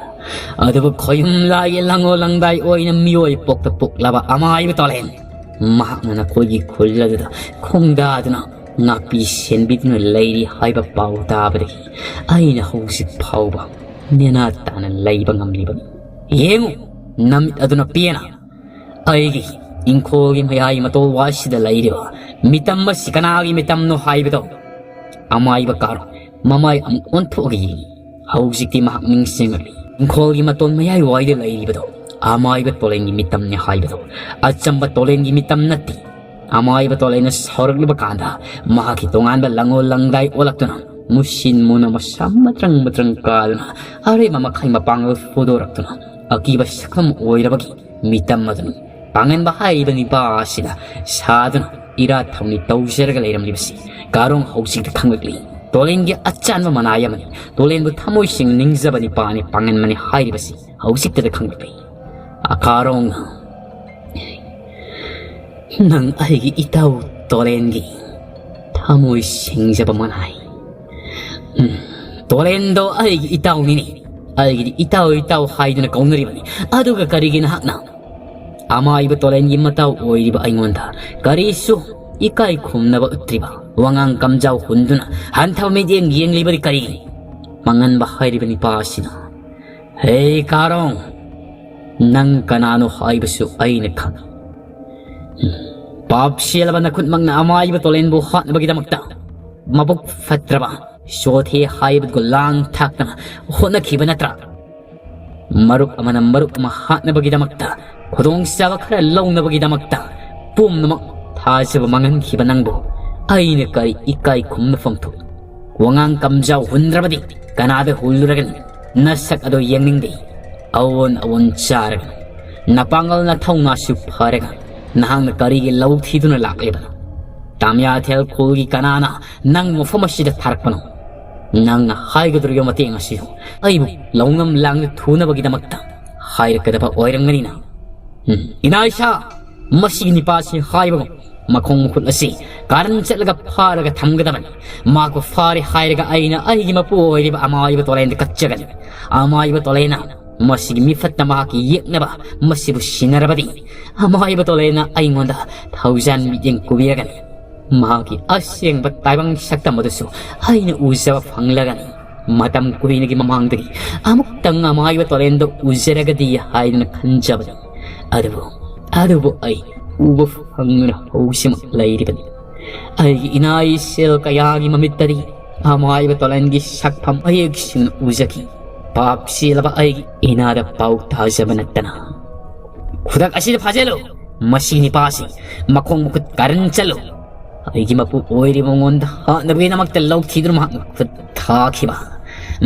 ꯑꯗꯨꯕꯨ ꯈꯣꯌꯨꯝ ꯂꯥꯏꯒꯤ ꯂꯪꯉꯣ ꯂꯪꯗꯥꯏ ꯑꯣꯏꯅ ꯃꯤꯑꯣꯏ ꯄꯣꯛꯇ ꯄꯣꯛꯂꯕ ꯑꯃꯥꯏꯕ ꯇꯣꯂꯦꯟ ꯃꯍꯥꯛꯅ ꯅꯈꯣꯏꯒꯤ ꯈꯨꯜ ꯑꯗꯨꯗ ꯈꯣꯡꯗꯥꯗꯨꯅ ꯉꯥꯛꯄꯤ ꯁꯦꯟꯕꯤꯗꯨꯅ ꯂꯩꯔꯤ ꯍꯥꯏꯕ ꯄꯥꯎ ꯇꯥꯕꯗꯒꯤ ꯑꯩꯅ ꯍꯧꯖꯤꯛ ꯐꯥꯎꯕ ꯅꯦꯅꯥ ꯇꯥꯅ ꯂꯩꯕ ꯉꯝꯂꯤꯕꯅꯤ꯫ ꯌꯦꯡꯉꯨ, ꯅꯃꯤꯠ ꯑꯗꯨꯅ ꯄꯦꯅ ꯑꯩꯒꯤ ꯏꯪꯈꯣꯜꯒꯤ ꯃꯌꯥꯏ ꯃꯇꯣꯜ ꯋꯥꯏꯁꯤꯗ ꯂꯩꯔꯤꯕ ꯃꯤꯇꯝ ꯑꯁꯤ ꯀꯅꯥꯒꯤ ꯃꯤꯇꯝꯅꯣ ꯍꯥꯏꯕꯗꯣ ꯑꯃꯥꯏꯕ ꯀꯥꯔꯣ ꯃꯃꯥꯏ ꯑꯃꯨꯛ ꯑꯣꯟꯊꯣꯛꯑꯒ ꯌꯦꯡꯉꯤ꯫ ꯍꯧꯖꯤꯛꯇꯤ ꯃꯍꯥꯛ ꯅꯤꯡꯁꯤꯡꯂꯛꯂꯤ꯫ ꯏꯪꯈꯣꯜꯒꯤ ꯃꯇꯣꯟ ꯃꯌꯥꯏ ꯋꯥꯏꯗ ꯂꯩꯔꯤꯕꯗꯣ ꯑꯃꯥꯏꯕ ꯇꯣꯂꯦꯟꯒꯤ ꯃꯤꯇꯝꯅꯤ ꯍꯥꯏꯕꯗꯣ ꯑꯆꯝꯕ ꯇꯣꯂꯦꯟꯒꯤ ꯃꯤꯇꯝ ꯅꯠꯇꯦ꯫ ꯑꯃꯥꯏꯕ ꯇꯣꯂꯦꯟꯅ ꯁꯥꯎꯔꯛꯂꯕ ꯀꯥꯟꯗ ꯃꯍꯥꯛꯀꯤ ꯇꯣꯉꯥꯟꯕ ꯂꯪꯉꯣꯜ ꯂꯪꯗꯥꯏ ꯑꯣꯜꯂꯛꯇꯨꯅ ꯃꯨꯁꯤꯟ ꯃꯨꯅ ꯃꯁꯝ ꯃꯇ꯭ꯔꯪ ꯃꯇ꯭ꯔꯪ ꯀꯥꯗꯨꯅ ꯑꯔꯦꯝꯕ ꯃꯈꯩ ꯃꯄꯥꯡꯒꯜ ꯐꯨꯗꯣꯔꯛꯇꯨꯅ ꯑꯀꯤꯕ ꯁꯛꯐꯝ ꯑꯣꯏꯔꯕꯒꯤ ꯃꯤꯇꯝ ꯑꯗꯨꯅꯤ꯫ ꯄꯥꯡꯒꯟꯕ ꯍꯥꯏꯔꯤꯕ ꯅꯤꯄꯥ ꯑꯁꯤꯗ ꯁꯥꯗꯨꯅ ꯏꯔꯥꯠ ꯊꯧꯅꯤ ꯇꯧꯖꯔꯒ ꯂꯩꯔꯝꯂꯤꯕꯁꯤ ꯀꯥꯔꯣꯡ ꯍꯧꯖꯤꯛꯇ ꯈꯪꯂꯛꯂꯤ꯫ ꯇꯣꯂꯦꯟꯒꯤ ꯑꯆꯥꯟꯕ ꯃꯅꯥꯏ ꯑꯃꯅꯤ꯫ ꯇꯣꯂꯦꯟꯕꯨ ꯊꯃꯣꯏ ꯁꯦꯡꯅ ꯅꯤꯡꯖꯕ ꯅꯤꯄꯥꯅꯤ ꯄꯥꯡꯒꯟꯕꯅꯤ ꯍꯥꯏꯔꯤꯕꯁꯤ ꯍꯧꯖꯤꯛꯇꯗ ꯈꯪꯂꯛꯂꯦ꯫ ꯑꯀꯥꯔꯣꯡꯅ ꯅꯪ ꯑꯩꯒꯤ ꯏꯇꯥꯎ ꯇꯣꯂꯦꯟꯒꯤ ꯊꯃꯣꯏ ꯁꯦꯡꯖꯕ ꯃꯅꯥꯏ꯫ ꯎꯝ, ꯇꯣꯂꯦꯟꯗꯣ ꯑꯩꯒꯤ ꯏꯇꯥꯎꯅꯤꯅꯦ꯫ ꯑꯩꯒꯤꯗꯤ ꯏꯇꯥꯎ ꯏꯇꯥꯎ ꯍꯥꯏꯗꯨꯅ ꯀꯧꯅꯔꯤꯕꯅꯤ꯫ ꯑꯗꯨꯒ ꯀꯔꯤꯒꯤ ꯅꯍꯥꯛꯅ ꯑꯃꯥꯏꯕ ꯇꯣꯂꯦꯟꯒꯤ ꯃꯇꯥꯎ ꯑꯣꯏꯔꯤꯕ ꯑꯩꯉꯣꯟꯗ ꯀꯔꯤꯁꯨ ꯏꯀꯥꯏ ꯈꯨꯝꯅꯕ ꯎꯠꯇ꯭ꯔꯤꯕ, ꯋꯥꯉꯥꯡ ꯀꯝꯖꯥꯎ ꯍꯨꯟꯗꯨꯅ ꯍꯟꯊꯕ ꯃꯤꯠꯌꯦꯡ ꯌꯦꯡꯂꯤꯕꯗꯤ ꯀꯔꯤꯒꯤꯅꯤ? ꯃꯉꯟꯕ ꯍꯥꯏꯔꯤꯕ ꯅꯤꯄꯥ ꯑꯁꯤꯅ, "ꯍꯦ ꯀꯥꯔꯣꯡ, ꯅꯪ ꯀꯅꯥꯅꯣ ꯍꯥꯏꯕꯁꯨ ꯑꯩꯅ ꯈꯪꯏ꯫ ꯎꯝ, ꯄꯥꯞ ꯆꯦꯜꯂꯕ ꯅꯈꯨꯠꯃꯛꯅ ꯑꯃꯥꯏꯕ ꯇꯣꯂꯦꯟꯕꯨ ꯍꯥꯠꯅꯕꯒꯤꯗꯃꯛꯇ ꯃꯕꯨꯛ ꯐꯠꯇ꯭ꯔꯕ ꯆꯣꯊꯦ ꯍꯥꯏꯕꯗꯨ ꯂꯥꯡ ꯊꯥꯛꯇꯅ ꯍꯣꯠꯅꯈꯤꯕ ꯅꯠꯇ꯭ꯔꯥ? ꯃꯔꯨꯞ ꯑꯃꯅ ꯃꯔꯨꯞ ꯑꯃ ꯍꯥꯠꯅꯕꯒꯤꯗꯃꯛꯇ, ꯈꯨꯗꯣꯡꯆꯥꯕ ꯈꯔ ꯂꯧꯅꯕꯒꯤꯗꯃꯛꯇ ꯄꯨꯝꯅꯃꯛ ꯊꯥꯖꯕ ꯃꯥꯡꯍꯟꯈꯤꯕ ꯅꯪꯕꯨ ꯑꯩꯅ ꯀꯔꯤ ꯏꯀꯥꯏ ꯈꯨꯝꯅꯐꯝ ꯊꯣꯛꯏ? ꯋꯥꯉꯥꯡ ꯀꯝꯖꯥꯎ ꯍꯨꯟꯗ꯭ꯔꯕꯗꯤ ꯀꯅꯥꯗ ꯍꯨꯜꯂꯨꯔꯒꯅꯤ? ꯅꯁꯛ ꯑꯗꯣ ꯌꯦꯡꯅꯤꯡꯗꯦ꯫ ꯑꯑꯣꯟ ꯑꯑꯣꯟ ꯆꯥꯔꯒ, ꯅꯄꯥꯡꯒꯜ ꯅꯊꯧꯅꯥꯁꯨ ꯐꯔꯒ, ꯅꯍꯥꯛꯅ ꯀꯔꯤꯒꯤ ꯂꯧ ꯊꯤꯗꯨꯅ ꯂꯥꯛꯂꯤꯕꯅꯣ? ꯇꯥꯃꯤꯌꯥꯊꯦꯜ ꯈꯨꯜꯒꯤ ꯀꯅꯥꯅ ꯅꯪ ꯃꯐꯝ ꯑꯁꯤꯗ ꯊꯥꯔꯛꯄꯅꯣ? ꯅꯪꯅ ꯍꯥꯏꯒꯗꯧꯔꯤꯕ ꯃꯇꯦꯡ ꯑꯁꯤꯕꯨ ꯑꯩꯕꯨ ꯂꯧꯅꯝ ꯂꯥꯡꯗ ꯊꯨꯅꯕꯒꯤꯗꯃꯛꯇ ꯍꯥꯏꯔꯛꯀꯗꯕ ꯑꯣꯏꯔꯝꯒꯅꯤꯅ?" ꯎꯝ, ꯏꯅꯥ ꯏꯁꯥ, ꯃꯁꯤꯒꯤ ꯅꯤꯄꯥꯁꯤ ꯍꯥꯏꯕꯒꯨꯝ ꯃꯈꯣꯡ ꯃꯈꯨꯠ ꯑꯁꯤ ꯀꯥꯔꯟ ꯆꯠꯂꯒ ꯐꯥꯔꯒ ꯊꯝꯒꯗꯕꯅꯤ꯫ ꯃꯍꯥꯛꯄꯨ ꯐꯥꯔꯦ ꯍꯥꯏꯔꯒ ꯑꯩꯅ ꯑꯩꯒꯤ ꯃꯄꯨ ꯑꯣꯏꯔꯤꯕ ꯑꯃꯥꯏꯕ ꯇꯣꯂꯦꯟꯗ ꯀꯠꯆꯒꯅꯤ꯫ ꯑꯃꯥꯏꯕ ꯇꯣꯂꯦꯟꯅ ꯃꯁꯤꯒꯤ ꯃꯤꯐꯠꯇ ꯃꯍꯥꯛꯀꯤ ꯌꯦꯛꯅꯕ ꯃꯁꯤꯕꯨ ꯁꯤꯟꯅꯔꯕꯗꯤ, ꯑꯃꯥꯏꯕ ꯇꯣꯂꯦꯟꯅ ꯑꯩꯉꯣꯟꯗ ꯊꯧꯖꯥꯟ ꯃꯤꯠꯌꯦꯡ ꯀꯨꯕꯤꯔꯒꯅꯤ꯫ ꯃꯍꯥꯛꯀꯤ ꯑꯁꯦꯡꯕ ꯇꯥꯏꯕꯪ ꯁꯛꯇꯝ ꯑꯗꯨꯁꯨ ꯑꯩꯅ ꯎꯖꯕ ꯐꯪꯂꯒꯅꯤ꯫ ꯃꯇꯝ ꯀꯨꯏꯅꯒꯤ ꯃꯃꯥꯡꯗꯒꯤ ꯑꯃꯨꯛꯇꯪ ꯑꯃꯥꯏꯕ ꯇꯣꯂꯦꯟꯗꯣ ꯎꯖꯔꯒꯗꯤ ꯍꯥꯏꯗꯨꯅ ꯈꯟꯖꯕꯅꯤ꯫ ꯑꯗꯨꯕꯨ, ꯑꯗꯨꯕꯨ ꯑꯩ ꯎꯕ ꯐꯪꯗꯨꯅ ꯍꯧꯖꯤꯛꯃꯛ ꯂꯩꯔꯤꯕꯅꯤ꯫ ꯑꯩꯒꯤ ꯏꯅꯥ ꯏꯁꯦꯜ ꯀꯌꯥꯒꯤ ꯃꯃꯤꯠꯇꯗꯤ ꯑꯃꯥꯏꯕ ꯇꯣꯂꯦꯟꯒꯤ ꯁꯛꯐꯝ ꯃꯌꯦꯛ ꯁꯦꯡꯅ ꯎꯖꯈꯤ꯫ ꯄꯥꯞ ꯆꯦꯜꯂꯕ ꯑꯩꯒꯤ ꯏꯅꯥꯗ ꯄꯥꯎ ꯇꯥꯖꯕ ꯅꯠꯇꯅ꯫ "ꯈꯨꯗꯛ ꯑꯁꯤꯗ ꯐꯥꯖꯤꯜꯂꯨ꯫ ꯃꯁꯤ ꯅꯤꯄꯥꯁꯤ ꯃꯈꯣꯡ ꯃꯈꯨꯠ ꯀꯥꯔꯟ ꯆꯠꯂꯨ꯫ ꯑꯩꯒꯤ ꯃꯄꯨ ꯑꯣꯏꯔꯤꯕ ꯃꯉꯣꯟꯗ ꯍꯥꯠꯅꯕꯒꯤꯗꯃꯛꯇ ꯂꯧꯊꯤꯗꯨꯅ ꯃꯍꯥꯛꯅ ꯈꯨꯠ ꯊꯥꯈꯤꯕ꯫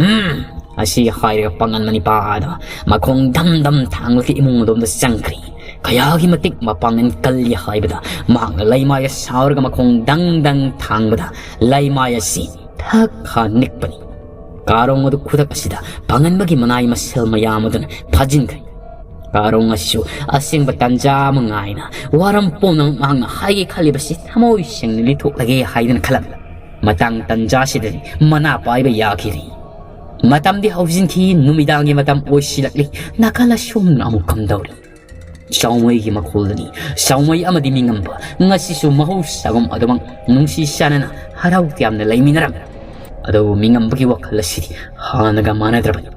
ꯎꯝ," ꯑꯁꯤ ꯍꯥꯏꯔꯒ ꯄꯥꯡꯒꯟꯕ ꯅꯤꯄꯥ ꯑꯗꯣ ꯃꯈꯣꯡ ꯙꯝ ꯙꯝ ꯊꯥꯡꯂꯒ ꯏꯃꯨꯡ ꯑꯗꯣꯝꯗ ꯆꯪꯈ꯭ꯔꯤ꯫ ꯀꯌꯥꯒꯤ ꯃꯇꯤꯛ ꯃꯄꯥꯡꯒꯜ ꯀꯜꯂꯤ ꯍꯥꯏꯕꯗ ꯃꯍꯥꯛꯅ ꯂꯩꯃꯥꯏꯗ ꯁꯥꯎꯔꯒ ꯃꯈꯣꯡ ꯗꯪ ꯗꯪ ꯊꯥꯡꯕꯗ ꯂꯩꯃꯥꯏ ꯑꯁꯤ ꯊꯛ ꯈꯥ ꯅꯤꯛꯄꯅꯤ꯫ ꯀꯥꯔꯣꯡ ꯑꯗꯨ ꯈꯨꯗꯛ ꯑꯁꯤꯗ ꯄꯥꯡꯒꯟꯕꯒꯤ ꯃꯅꯥꯏ ꯃꯁꯜ ꯃꯌꯥꯝ ꯑꯗꯨꯅ ꯐꯥꯖꯤꯟꯈ꯭ꯔꯦ꯫ ꯀꯥꯔꯣꯡ ꯑꯁꯤꯁꯨ ꯑꯁꯦꯡꯕ ꯇꯥꯟꯖꯥ ꯑꯃ ꯉꯥꯏꯅ ꯋꯥꯔꯝ ꯄꯨꯝꯅꯃꯛ ꯃꯍꯥꯛꯅ ꯍꯥꯏꯒꯦ ꯈꯜꯂꯤꯕꯁꯤ ꯊꯃꯣꯏ ꯁꯦꯡꯅ ꯂꯤꯊꯣꯛꯂꯒꯦ ꯍꯥꯏꯗꯨꯅ ꯈꯜꯂꯝꯃꯤ꯫ ꯃꯇꯥꯡ ꯇꯥꯟꯖꯥꯁꯤꯗꯗꯤ ꯃꯅꯥ ꯄꯥꯏꯕ ꯌꯥꯈꯤꯗ꯭ꯔꯤ꯫ ꯃꯇꯝꯗꯤ ꯍꯧꯖꯤꯟꯈꯤ, ꯅꯨꯃꯤꯗꯥꯡꯒꯤ ꯃꯇꯝ ꯑꯣꯏꯁꯤꯜꯂꯛꯂꯤ꯫ ꯅꯥꯀꯜ ꯑꯁꯣꯝꯅ ꯑꯃꯨꯛ ꯀꯝꯗꯧꯔꯤ? ꯆꯥꯎꯃꯩꯒꯤ ꯃꯈꯣꯜꯗꯅꯤ꯫ ꯆꯥꯎꯃꯩ ꯑꯃꯗꯤ ꯃꯤꯉꯝꯕ ꯉꯁꯤꯁꯨ ꯃꯍꯧꯁꯥꯒꯨꯝ ꯑꯗꯨꯃꯛ ꯅꯨꯡꯁꯤ ꯆꯥꯟꯅꯅ ꯍꯔꯥꯎ ꯇꯌꯥꯝꯅ ꯂꯩꯃꯤꯟꯅꯔꯝꯃꯤ꯫ ꯑꯗꯨꯕꯨ ꯃꯤꯉꯝꯕꯒꯤ ꯋꯥꯈꯜ ꯑꯁꯤꯗꯤ ꯍꯥꯟꯅꯒ ꯃꯥꯟꯅꯗ꯭ꯔꯕꯅꯤ꯫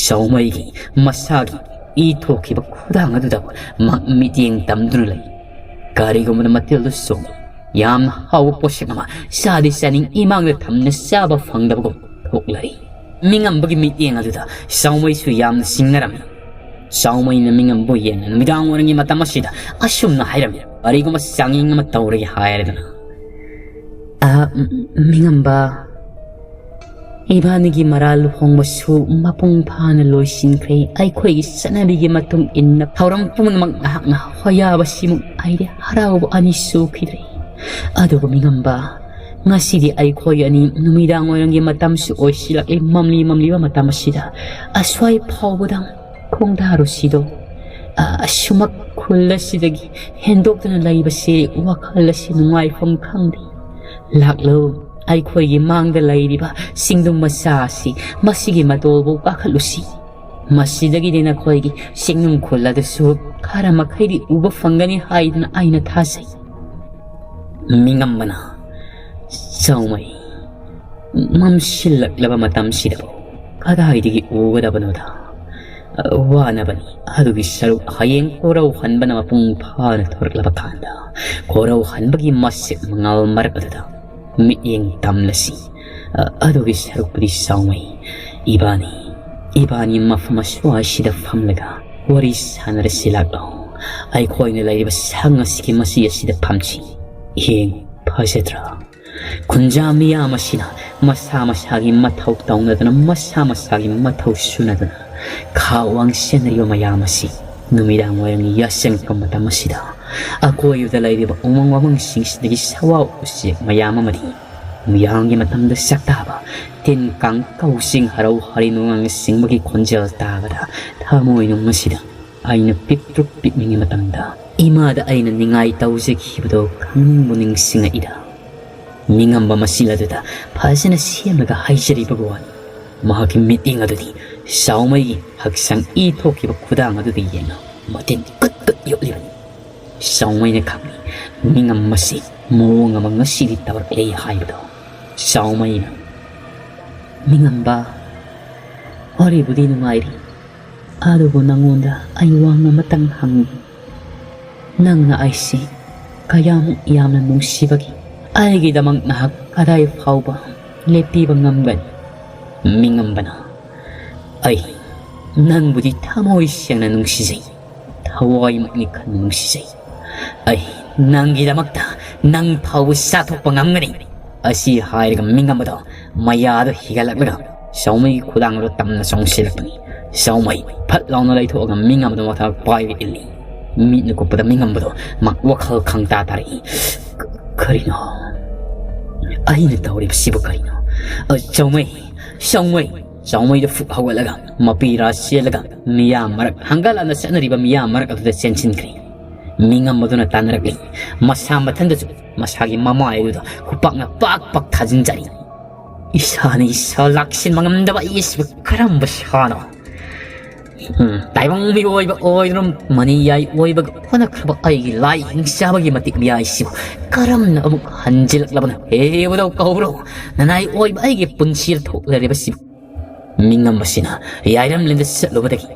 ꯆꯥꯎꯃꯩꯒꯤ ꯃꯁꯥꯒꯤ ꯏ ꯊꯣꯛꯈꯤꯕ ꯈꯨꯗꯥꯡ ꯑꯗꯨꯗ ꯃꯍꯥꯛ ꯃꯤꯠꯌꯦꯡ ꯇꯝꯗꯨꯅ ꯂꯩ꯫ ꯀꯔꯤꯒꯨꯝꯕꯗ ꯃꯇꯤꯜꯗꯨ ꯆꯣꯡꯏ꯫ ꯌꯥꯝꯅ ꯍꯥꯎꯕ ꯄꯣꯠꯁꯛ ꯑꯃ ꯆꯥꯗꯤ ꯆꯥꯅꯤꯡ, ꯏꯃꯥꯡꯗ ꯊꯝꯅ ꯆꯥꯕ ꯐꯪꯗꯕꯒꯨꯝ ꯊꯣꯛꯂꯔꯤ꯫ ꯃꯤꯉꯝꯕꯒꯤ ꯃꯤꯠꯌꯦꯡ ꯑꯗꯨꯗ ꯆꯥꯎꯃꯩꯁꯨ ꯌꯥꯝꯅ ꯆꯤꯡꯅꯔꯝꯃꯤ꯫ ꯆꯥꯎꯃꯩꯅ ꯃꯤꯉꯝꯕꯨ ꯌꯦꯡꯅ ꯅꯨꯃꯤꯗꯥꯡ ꯋꯥꯏꯔꯝꯒꯤ ꯃꯇꯝ ꯑꯁꯤꯗ ꯑꯁꯨꯝꯅ ꯍꯥꯏꯔꯝꯃꯤ, ꯀꯔꯤꯒꯨꯝꯕ ꯆꯥꯡꯌꯦꯡ ꯑꯃ ꯇꯧꯔꯒꯦ ꯍꯥꯏꯔꯗꯅ꯫ "ꯑ, ꯝ-, ꯃꯤꯉꯝꯕ, ꯏꯕꯥꯅꯤꯒꯤ ꯃꯔꯥꯜ ꯂꯨꯍꯣꯡꯕꯁꯨ ꯃꯄꯨꯡ ꯐꯥꯅ ꯂꯣꯏꯁꯤꯟꯈ꯭ꯔꯦ꯫ ꯑꯩꯈꯣꯏꯒꯤ ꯆꯠꯅꯕꯤꯒꯤ ꯃꯇꯨꯡ ꯏꯟꯅ ꯊꯧꯔꯝ ꯄꯨꯝꯅꯃꯛ ꯅꯍꯥꯛꯅ ꯍꯣꯌꯥꯕꯁꯤꯃꯨꯛ ꯑꯩꯗꯤ ꯍꯔꯥꯎꯕ ꯑꯅꯤ ꯁꯨꯈꯤꯗ꯭ꯔꯦ꯫ ꯑꯗꯨꯕꯨ ꯃꯤꯉꯝꯕ, ꯉꯁꯤꯗꯤ ꯑꯩꯈꯣꯏ ꯑꯅꯤ ꯅꯨꯃꯤꯗꯥꯡ ꯋꯥꯏꯔꯝꯒꯤ ꯃꯇꯝꯁꯨ ꯑꯣꯏꯁꯤꯜꯂꯛꯂꯤ, ꯃꯝꯂꯤ ꯃꯝꯂꯤꯕ ꯃꯇꯝ ꯑꯁꯤꯗ ꯑꯁ꯭ꯋꯥꯏ ꯐꯥꯎꯕꯗꯪ ꯈꯣꯡꯗꯥꯔꯨꯁꯤꯗꯣ꯫ ꯑ, ꯑꯁꯨꯃꯛ ꯈꯨꯜ ꯑꯁꯤꯗꯒꯤ ꯍꯦꯟꯗꯣꯛꯇꯨꯅ ꯂꯩꯕꯁꯤ ꯋꯥꯈꯜ ꯑꯁꯤ ꯅꯨꯡꯉꯥꯏꯐꯝ ꯈꯪꯗꯦ꯫ ꯂꯥꯛꯂꯣ, ꯑꯩꯈꯣꯏꯒꯤ ꯃꯥꯡꯗ ꯂꯩꯔꯤꯕ ꯆꯤꯡꯗꯨꯝ ꯃꯆꯥ ꯑꯁꯤ, ꯃꯁꯤꯒꯤ ꯃꯇꯣꯜꯕꯨ ꯀꯥꯈꯠꯂꯨꯁꯤ꯫ ꯃꯁꯤꯗꯒꯤꯗꯤ ꯅꯈꯣꯏꯒꯤ ꯆꯤꯡꯅꯨꯡ ꯈꯨꯜ ꯑꯗꯨꯁꯨ ꯈꯔ ꯃꯈꯩꯗꯤ ꯎꯕ ꯐꯪꯒꯅꯤ ꯍꯥꯏꯗꯨꯅ ꯑꯩꯅ ꯊꯥꯖꯩ꯫" ꯃꯤꯉꯝꯕꯅ ꯆꯥꯎꯃꯩ ꯃꯝꯁꯤꯜꯂꯛꯂꯕ ꯃꯇꯝꯁꯤꯗꯕꯨ ꯀꯗꯥꯏꯗꯒꯤ ꯎꯒꯗꯕꯅꯣꯗ? ꯋꯥꯅꯕꯅꯤ꯫ ꯑꯗꯨꯒꯤ ꯁꯔꯨꯛ ꯍꯌꯦꯡ ꯀꯣꯔꯧ ꯍꯟꯕꯅ ꯃꯄꯨꯡ ꯐꯥꯅ ꯊꯣꯔꯛꯂꯕ ꯀꯥꯟꯗ, ꯀꯣꯔꯧ ꯍꯟꯕꯒꯤ ꯃꯁꯦꯛ ꯃꯉꯥꯜ ꯃꯔꯛ ꯑꯗꯨꯗ ꯃꯤꯠꯌꯦꯡ ꯇꯝꯂꯁꯤ꯫ ꯑꯗꯨꯒꯤ ꯁꯔꯨꯛꯄꯨꯗꯤ ꯆꯥꯎꯃꯩ, ꯏꯕꯥꯅꯤ, ꯏꯕꯥꯅꯤ ꯃꯐꯝ ꯑꯁ꯭ꯋꯥꯏꯁꯤꯗ ꯐꯝꯂꯒ ꯋꯥꯔꯤ ꯁꯥꯟꯅꯔꯁꯤ ꯂꯥꯛꯂꯣ꯫ ꯑꯩꯈꯣꯏꯅ ꯂꯩꯔꯤꯕ ꯁꯪ ꯑꯁꯤꯒꯤ ꯃꯆꯤ ꯑꯁꯤꯗ ꯐꯝꯁꯤ꯫ ꯌꯦꯡ, ꯐꯖꯗ꯭ꯔꯥ? ꯈꯨꯟꯖꯥ ꯃꯤꯌꯥꯝ ꯑꯁꯤꯅ ꯃꯁꯥ ꯃꯁꯥꯒꯤ ꯃꯊꯧ ꯇꯧꯅꯗꯨꯅ, ꯃꯁꯥ ꯃꯁꯥꯒꯤ ꯃꯊꯧ ꯁꯨꯅꯗꯨꯅ, ꯈꯥ ꯋꯥꯡ ꯆꯦꯟꯅꯔꯤꯕ ꯃꯌꯥꯝ ꯑꯁꯤ ꯅꯨꯃꯤꯗꯥꯡ ꯋꯥꯏꯔꯝꯒꯤ ꯌꯥꯆꯪꯉꯛꯄ ꯃꯇꯝ ꯑꯁꯤꯗ ꯑꯀꯣꯏꯕꯗ ꯂꯩꯔꯤꯕ ꯎꯃꯪ ꯋꯥꯃꯪꯁꯤꯡꯁꯤꯗꯒꯤ ꯁꯋꯥ ꯎꯆꯦꯛ ꯃꯌꯥꯝ ꯑꯃꯗꯤ ꯅꯨꯃꯤꯗꯥꯡꯒꯤ ꯃꯇꯝꯗ ꯁꯛꯇꯥꯕ ꯇꯤꯟ ꯀꯥꯡ ꯀꯧꯁꯤꯡ ꯍꯔꯥꯎ ꯍꯔꯤ ꯅꯨꯡꯉꯥꯡꯅ ꯁꯤꯡꯕꯒꯤ ꯈꯣꯟꯖꯦꯜ ꯇꯥꯕꯗ ꯊꯃꯣꯏꯅꯨꯡ ꯑꯁꯤꯗ ꯑꯩꯅ ꯄꯤꯛꯇ꯭ꯔꯨ ꯄꯤꯛꯂꯤꯉꯩ ꯃꯇꯝꯗ ꯏꯃꯥꯗ ꯑꯩꯅ ꯅꯤꯡꯉꯥꯏ ꯇꯧꯖꯈꯤꯕꯗꯣ ꯈꯪꯅꯤꯡꯕꯨ ꯅꯤꯡꯁꯤꯡꯉꯛꯏꯗ꯫ ꯃꯤꯉꯝꯕ ꯃꯁꯤꯜ ꯑꯗꯨꯗ ꯐꯖꯅ ꯁꯦꯝꯂꯒ ꯍꯥꯏꯖꯔꯤꯕꯒꯤ ꯋꯥꯅꯤ꯫ ꯃꯍꯥꯛꯀꯤ ꯃꯤꯠꯌꯦꯡ ꯑꯗꯨꯗꯤ ꯆꯥꯎꯃꯩꯒꯤ ꯍꯛꯆꯥꯡ ꯏ ꯊꯣꯛꯈꯤꯕ ꯈꯨꯗꯥꯡ ꯑꯗꯨꯗ ꯌꯦꯡꯅ ꯃꯇꯤꯟ ꯀꯨꯠ ꯀꯨꯠ ꯌꯣꯠꯂꯤꯕꯅꯤ꯫ ꯆꯥꯎꯃꯩꯅ ꯈꯪꯂꯤ ꯃꯤꯉꯝꯕꯁꯤ ꯃꯑꯣꯡ ꯑꯃ ꯉꯁꯤꯗꯤ ꯇꯧꯔꯛꯂꯦ ꯍꯥꯏꯕꯗꯣ꯫ ꯆꯥꯎꯃꯩꯅ, "ꯃꯤꯉꯝꯕ, ꯋꯥꯔꯤꯕꯨꯗꯤ ꯅꯨꯡꯉꯥꯏꯔꯤ, ꯑꯗꯨꯕꯨ ꯅꯪꯉꯣꯟꯗ ꯑꯩ ꯋꯥꯍꯪ ꯑꯃꯇꯪ ꯍꯪꯒꯦ꯫ ꯅꯪꯅ ꯑꯩꯁꯤ ꯀꯌꯥꯃꯨꯛ ꯌꯥꯝꯅ ꯅꯨꯡꯁꯤꯕꯒꯤ ꯑꯩꯒꯤꯗꯃꯛ ꯅꯍꯥꯛ ꯀꯗꯥꯏ ꯐꯥꯎꯕ ꯂꯦꯞꯄꯤꯕ ꯉꯝꯒꯅꯤ?" ꯃꯤꯉꯝꯕꯅ, "ꯑꯩ ꯅꯪꯕꯨꯗꯤ ꯊꯃꯣꯏ ꯁꯦꯡꯅ ꯅꯨꯡꯁꯤꯖꯩ, ꯊꯋꯥꯏꯃꯛꯅꯤ ꯈꯟꯅ ꯅꯨꯡꯁꯤꯖꯩ꯫ ꯑꯩ ꯅꯪꯒꯤꯗꯃꯛꯇ ꯅꯪ ꯐꯥꯎꯕ ꯆꯥꯊꯣꯛꯄ ꯉꯝꯒꯅꯤ꯫" ꯑꯁꯤ ꯍꯥꯏꯔꯒ ꯃꯤꯉꯝꯕꯗꯣ ꯃꯌꯥꯗꯣ ꯍꯤꯒꯠꯂꯛꯂꯒ ꯆꯥꯎꯃꯩꯒꯤ ꯈꯨꯗꯥꯡꯗꯣ ꯇꯝꯅ ꯆꯣꯡꯁꯤꯜꯂꯛꯄꯅꯤ꯫ ꯆꯥꯎꯃꯩ ꯐꯠ ꯂꯥꯎꯅ ꯂꯩꯊꯣꯛꯑꯒ ꯃꯤꯉꯝꯕꯗꯣ ꯃꯊꯛ ꯄꯥꯏꯔ ꯏꯜꯂꯤ꯫ ꯃꯤꯠꯅ ꯀꯨꯞꯄꯗ ꯃꯤꯉꯝꯕꯗꯣ ꯃ-, ꯋꯥꯈꯜ ꯈꯪꯇꯥ ꯇꯥꯔꯛꯏ꯫ "ꯀ-, ꯀꯔꯤꯅꯣ? ꯑꯩꯅ ꯇꯧꯔꯤꯕꯁꯤꯕꯨ ꯀꯔꯤꯅꯣ? ꯑ, ꯆꯥꯎꯃꯩ, ꯆꯥꯎꯃꯩ!" ꯆꯥꯎꯃꯩꯗꯣ ꯐꯨꯛ ꯍꯧꯒꯠꯂꯒ ꯃꯄꯤꯔꯥ ꯆꯦꯜꯂꯒ ꯃꯤꯌꯥꯝ ꯃꯔꯛ, ꯍꯪꯒꯠ ꯍꯟꯗ ꯆꯠꯅꯔꯤꯕ ꯃꯤꯌꯥꯝ ꯃꯔꯛ ꯑꯗꯨꯗ ꯆꯦꯟꯁꯤꯟꯈ꯭ꯔꯦ꯫ ꯃꯤꯉꯝꯕꯗꯨꯅ ꯇꯥꯟꯅꯔꯛꯂꯤ꯫ ꯃꯁꯥ ꯃꯊꯟꯗꯁꯨ ꯃꯁꯥꯒꯤ ꯃꯃꯥꯏ ꯑꯗꯨꯗ ꯈꯨꯄꯥꯛꯅ ꯄꯥꯛ ꯄꯥꯛ ꯊꯥꯖꯤꯟꯖꯔꯤ꯫ "ꯏꯁꯥꯅ ꯏꯁꯥ ꯂꯥꯛꯁꯤꯟꯕ ꯉꯝꯗꯕ ꯑꯩ ꯑꯁꯤꯕꯨ ꯀꯔꯝꯕ ꯁꯥꯅꯣ? ꯎꯝ, ꯇꯥꯏꯕꯪ ꯃꯤꯑꯣꯏꯕ ꯑꯣꯏꯗꯨꯅ ꯃꯅꯤꯌꯥꯏ ꯑꯣꯏꯕꯒ ꯍꯣꯠꯅꯈ꯭ꯔꯕ ꯑꯩꯒꯤ ꯂꯥꯏ ꯍꯤꯡꯆꯥꯕꯒꯤ ꯃꯇꯤꯛ ꯃꯌꯥꯏꯁꯤꯕꯨ ꯀꯔꯝꯅ ꯑꯃꯨꯛ ꯍꯟꯖꯤꯜꯂꯛꯂꯕꯅꯣ? ꯍꯦ ꯏꯕꯨꯙꯧ ꯀꯧꯕ꯭ꯔꯣ, ꯅꯅꯥꯏ ꯑꯣꯏꯕ ꯑꯩꯒꯤ ꯄꯨꯟꯁꯤꯗ ꯊꯣꯛꯂꯔꯤꯕꯁꯤꯕꯨ?" ꯃꯤꯉꯝꯕꯁꯤꯅ ꯌꯥꯏꯔꯝꯂꯦꯟꯗ ꯆꯠꯂꯨꯕꯗꯒꯤ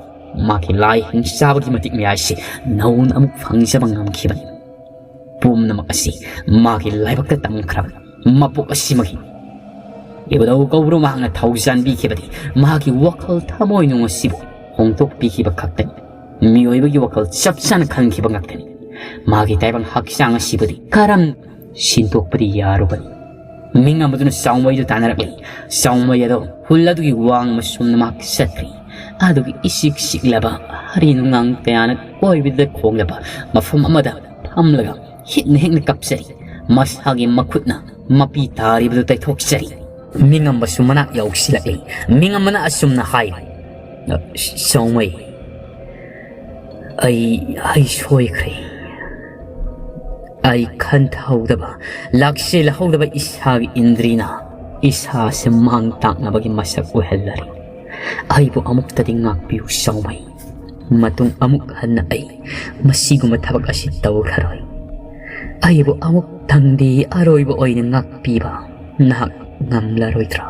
ꯃꯥꯒꯤ ꯂꯥꯏ ꯍꯤꯡꯆꯥꯕꯒꯤ ꯃꯇꯤꯛ ꯃꯌꯥꯏꯁꯤ ꯅꯧꯅ ꯑꯃꯨꯛ ꯐꯪꯖꯕ ꯉꯝꯈꯤꯕꯅꯤ꯫ ꯄꯨꯝꯅꯃꯛ ꯑꯁꯤ ꯃꯥꯒꯤ ꯂꯥꯏꯕꯛꯇ ꯇꯝꯈ꯭ꯔꯕ ꯃꯄꯣꯛ ꯑꯁꯤꯃꯛꯀꯤ ꯏꯕꯨꯙꯧ ꯀꯧꯕ꯭ꯔꯨ ꯃꯍꯥꯛꯅ ꯊꯧꯖꯥꯟꯕꯤꯈꯤꯕꯗꯤ ꯃꯍꯥꯛꯀꯤ ꯋꯥꯈꯜ ꯊꯃꯣꯏꯅꯨꯡ ꯑꯁꯤꯕꯨ ꯍꯣꯡꯗꯣꯛꯄꯤꯈꯤꯕ ꯈꯛꯇꯅꯤ꯫ ꯃꯤꯑꯣꯏꯕꯒꯤ ꯋꯥꯈꯜ ꯆꯞ ꯆꯥꯅ ꯈꯟꯈꯤꯕ ꯉꯥꯛꯇꯅꯤ꯫ ꯃꯥꯒꯤ ꯇꯥꯏꯕꯪ ꯍꯛꯆꯥꯡ ꯑꯁꯤꯕꯨꯗꯤ ꯀꯔꯝ ꯁꯤꯟꯗꯣꯛꯄꯗꯤ ꯌꯥꯔꯨꯕꯅꯤ꯫ ꯃꯤꯉꯝꯕꯗꯨꯅ ꯆꯥꯎꯃꯩꯗꯨ ꯇꯥꯟꯅꯔꯛꯂꯤ꯫ ꯆꯥꯎꯃꯩ ꯑꯗꯣ ꯍꯨꯜ ꯑꯗꯨꯒꯤ ꯋꯥꯡꯃ ꯁꯨꯝꯅ ꯃꯍꯥꯛ ꯆꯠꯈ꯭ꯔꯤ꯫ ꯑꯗꯨꯒꯤ ꯏꯁꯤꯛ ꯁꯤꯛꯂꯕ ꯍꯔꯤ ꯅꯨꯡꯉꯥꯡ ꯀꯌꯥꯅ ꯀꯣꯏꯕꯗ ꯈꯣꯡꯂꯕ ꯃꯐꯝ ꯑꯃꯗ ꯐꯝꯂꯒ ꯍꯤꯛꯅ ꯍꯤꯛꯅ ꯀꯞꯆꯔꯤ꯫ ꯃꯁꯥꯒꯤ ꯃꯈꯨꯠꯅ ꯃꯄꯤ ꯇꯥꯔꯤꯕꯗꯨ ꯇꯩꯊꯣꯛꯆꯔꯤ꯫ ꯃꯤꯉꯝꯕꯁꯨ ꯃꯅꯥꯛ ꯌꯧꯁꯤꯜꯂꯛꯂꯤ꯫ ꯃꯤꯉꯝꯕꯅ ꯑꯁꯨꯝꯅ ꯍꯥꯏꯔꯤ, "ꯆꯥꯎꯃꯩ, ꯑꯩ, ꯑꯩ ꯁꯣꯏꯈ꯭ꯔꯦ꯫ ꯑꯩ ꯈꯟꯊꯍꯧꯗꯕ, ꯂꯥꯛꯁꯤꯜꯍꯧꯗꯕ ꯏꯁꯥꯒꯤ ꯏꯟꯗ꯭ꯔꯤꯅ ꯏꯁꯥꯁꯦ ꯃꯥꯡ ꯇꯥꯛꯅꯕꯒꯤ ꯃꯁꯛ ꯑꯣꯏꯍꯜꯂꯔꯦ꯫ ꯑꯩꯕꯨ ꯑꯃꯨꯛꯇꯗꯤ ꯉꯥꯛꯄꯤꯌꯨ ꯆꯥꯎꯃꯩ꯫ ꯃꯇꯨꯡ ꯑꯃꯨꯛ ꯍꯟꯅ ꯑꯩ ꯃꯁꯤꯒꯨꯝꯕ ꯊꯕꯛ ꯑꯁꯤ ꯇꯧꯈ꯭ꯔꯔꯣꯏ꯫ ꯑꯩꯕꯨ ꯑꯃꯨꯛꯇꯪꯗꯤ ꯑꯔꯣꯏꯕ ꯑꯣꯏꯅ ꯉꯥꯛꯄꯤꯕ ꯅꯍꯥꯛ ꯉꯝꯂꯔꯣꯏꯗ꯭ꯔꯥ?"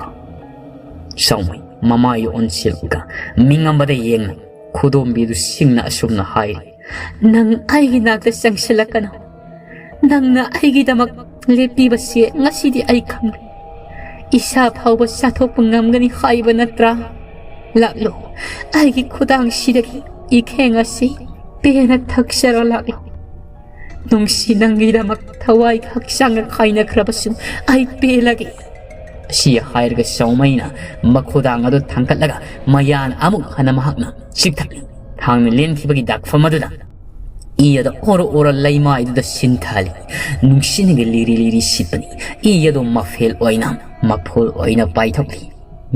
ꯆꯥꯎꯃꯩ ꯃꯃꯥꯏꯗꯨ ꯑꯣꯟꯁꯤꯜꯂꯒ ꯃꯤꯉꯝꯕꯗ ꯌꯦꯡꯅ ꯈꯨꯗꯣꯝꯕꯤꯗꯨ ꯁꯤꯡꯅ ꯑꯁꯨꯝꯅ ꯍꯥꯏꯔꯤ, "ꯅꯪ ꯑꯩꯒꯤ ꯅꯥꯛꯇ ꯆꯪꯁꯤꯜꯂꯛꯀꯅꯨ꯫ ꯅꯪꯅ ꯑꯩꯒꯤꯗꯃꯛ ꯂꯦꯞꯄꯤꯕꯁꯦ ꯉꯁꯤꯗꯤ ꯑꯩ ꯈꯪꯂꯦ꯫ ꯏꯁꯥ ꯐꯥꯎꯕ ꯆꯥꯊꯣꯛꯄ ꯉꯝꯒꯅꯤ ꯍꯥꯏꯕ ꯅꯠꯇ꯭ꯔꯥ? ꯂꯥꯛꯂꯣ, ꯑꯩꯒꯤ ꯈꯨꯗꯥꯡꯁꯤꯗꯒꯤ ꯏꯈꯦꯡ ꯑꯁꯤ ꯄꯦꯟꯅ ꯊꯛꯆꯔꯣ ꯂꯥꯛꯂꯣ꯫ ꯅꯨꯡꯁꯤ, ꯅꯪꯒꯤꯗꯃꯛ ꯊꯋꯥꯏ ꯍꯛꯆꯥꯡꯒ ꯀꯥꯏꯅꯈ꯭ꯔꯕꯁꯨ ꯑꯩ ꯄꯦꯜꯂꯒꯦ꯫" ꯑꯁꯤ ꯍꯥꯏꯔꯒ ꯆꯥꯎꯃꯩꯅ ꯃꯈꯨꯗꯥꯡ ꯑꯗꯨ ꯊꯥꯡꯒꯠꯂꯒ ꯃꯌꯥꯅ ꯑꯃꯨꯛ ꯍꯟꯅ ꯃꯍꯥꯛꯅ ꯆꯤꯛꯊꯠꯂꯤ꯫ ꯊꯥꯡꯅ ꯂꯦꯟꯈꯤꯕꯒꯤ ꯗꯥꯛꯐꯝ ꯑꯗꯨꯗ ꯏ ꯑꯗꯨ ꯑꯣꯔꯣ ꯑꯣꯔꯣ ꯂꯩꯃꯥꯏꯗꯨꯗ ꯁꯤꯟꯊꯍꯜꯂꯤ꯫ ꯅꯨꯡꯁꯤꯠꯅꯒ ꯂꯤꯔꯤ ꯂꯤꯔꯤ ꯁꯤꯠꯄꯅꯤ꯫ ꯏ ꯑꯗꯨ ꯃꯐꯦꯜ ꯑꯣꯏꯅ, ꯃꯐꯣꯜ ꯑꯣꯏꯅ ꯄꯥꯏꯊꯣꯛꯂꯤ꯫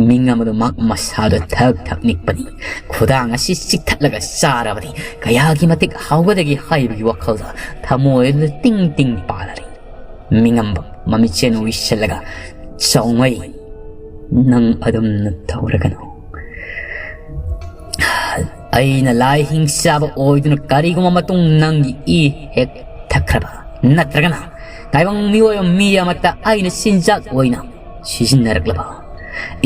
ꯃꯤꯡ ꯑꯃꯗꯨ ꯃꯍꯥꯛ ꯃꯁꯥꯗꯨ ꯊꯛ ꯊꯛ ꯅꯤꯛꯄꯅꯤ꯫ ꯈꯨꯗꯥꯡ ꯑꯁꯤ ꯆꯤꯛꯊꯠꯂꯒ ꯆꯥꯔꯕꯗꯤ ꯀꯌꯥꯒꯤ ꯃꯇꯤꯛ ꯍꯥꯎꯒꯗꯒꯦ ꯍꯥꯏꯕꯒꯤ ꯋꯥꯈꯜꯗ ꯊꯃꯣꯏ ꯑꯗꯨꯗ ꯇꯤꯡ ꯇꯤꯡ ꯄꯥꯜꯂꯔꯤ꯫ ꯃꯤꯉꯝꯕ ꯃꯃꯤꯠꯁꯦꯟ ꯎꯏꯁꯤꯜꯂꯒ, "ꯆꯥꯎꯃꯩ, ꯅꯪ ꯑꯗꯨꯝꯅ ꯇꯧꯔꯒꯅꯨ꯫ ꯑꯩꯅ ꯂꯥꯏ ꯍꯤꯡꯆꯥꯕ ꯑꯣꯏꯗꯨꯅ ꯀꯔꯤꯒꯨꯝꯕ ꯃꯇꯨꯡ ꯅꯪꯒꯤ ꯏ ꯍꯦꯛ ꯊꯛꯈ꯭ꯔꯕ, ꯅꯠꯇ꯭ꯔꯒꯅ ꯇꯥꯏꯕꯪ ꯃꯤꯑꯣꯏ ꯑꯃ, ꯃꯤ ꯑꯃꯠꯇ ꯑꯩꯅ ꯆꯤꯟꯖꯥꯛ ꯑꯣꯏꯅ ꯁꯤꯖꯤꯟꯅꯔꯛꯂꯕ,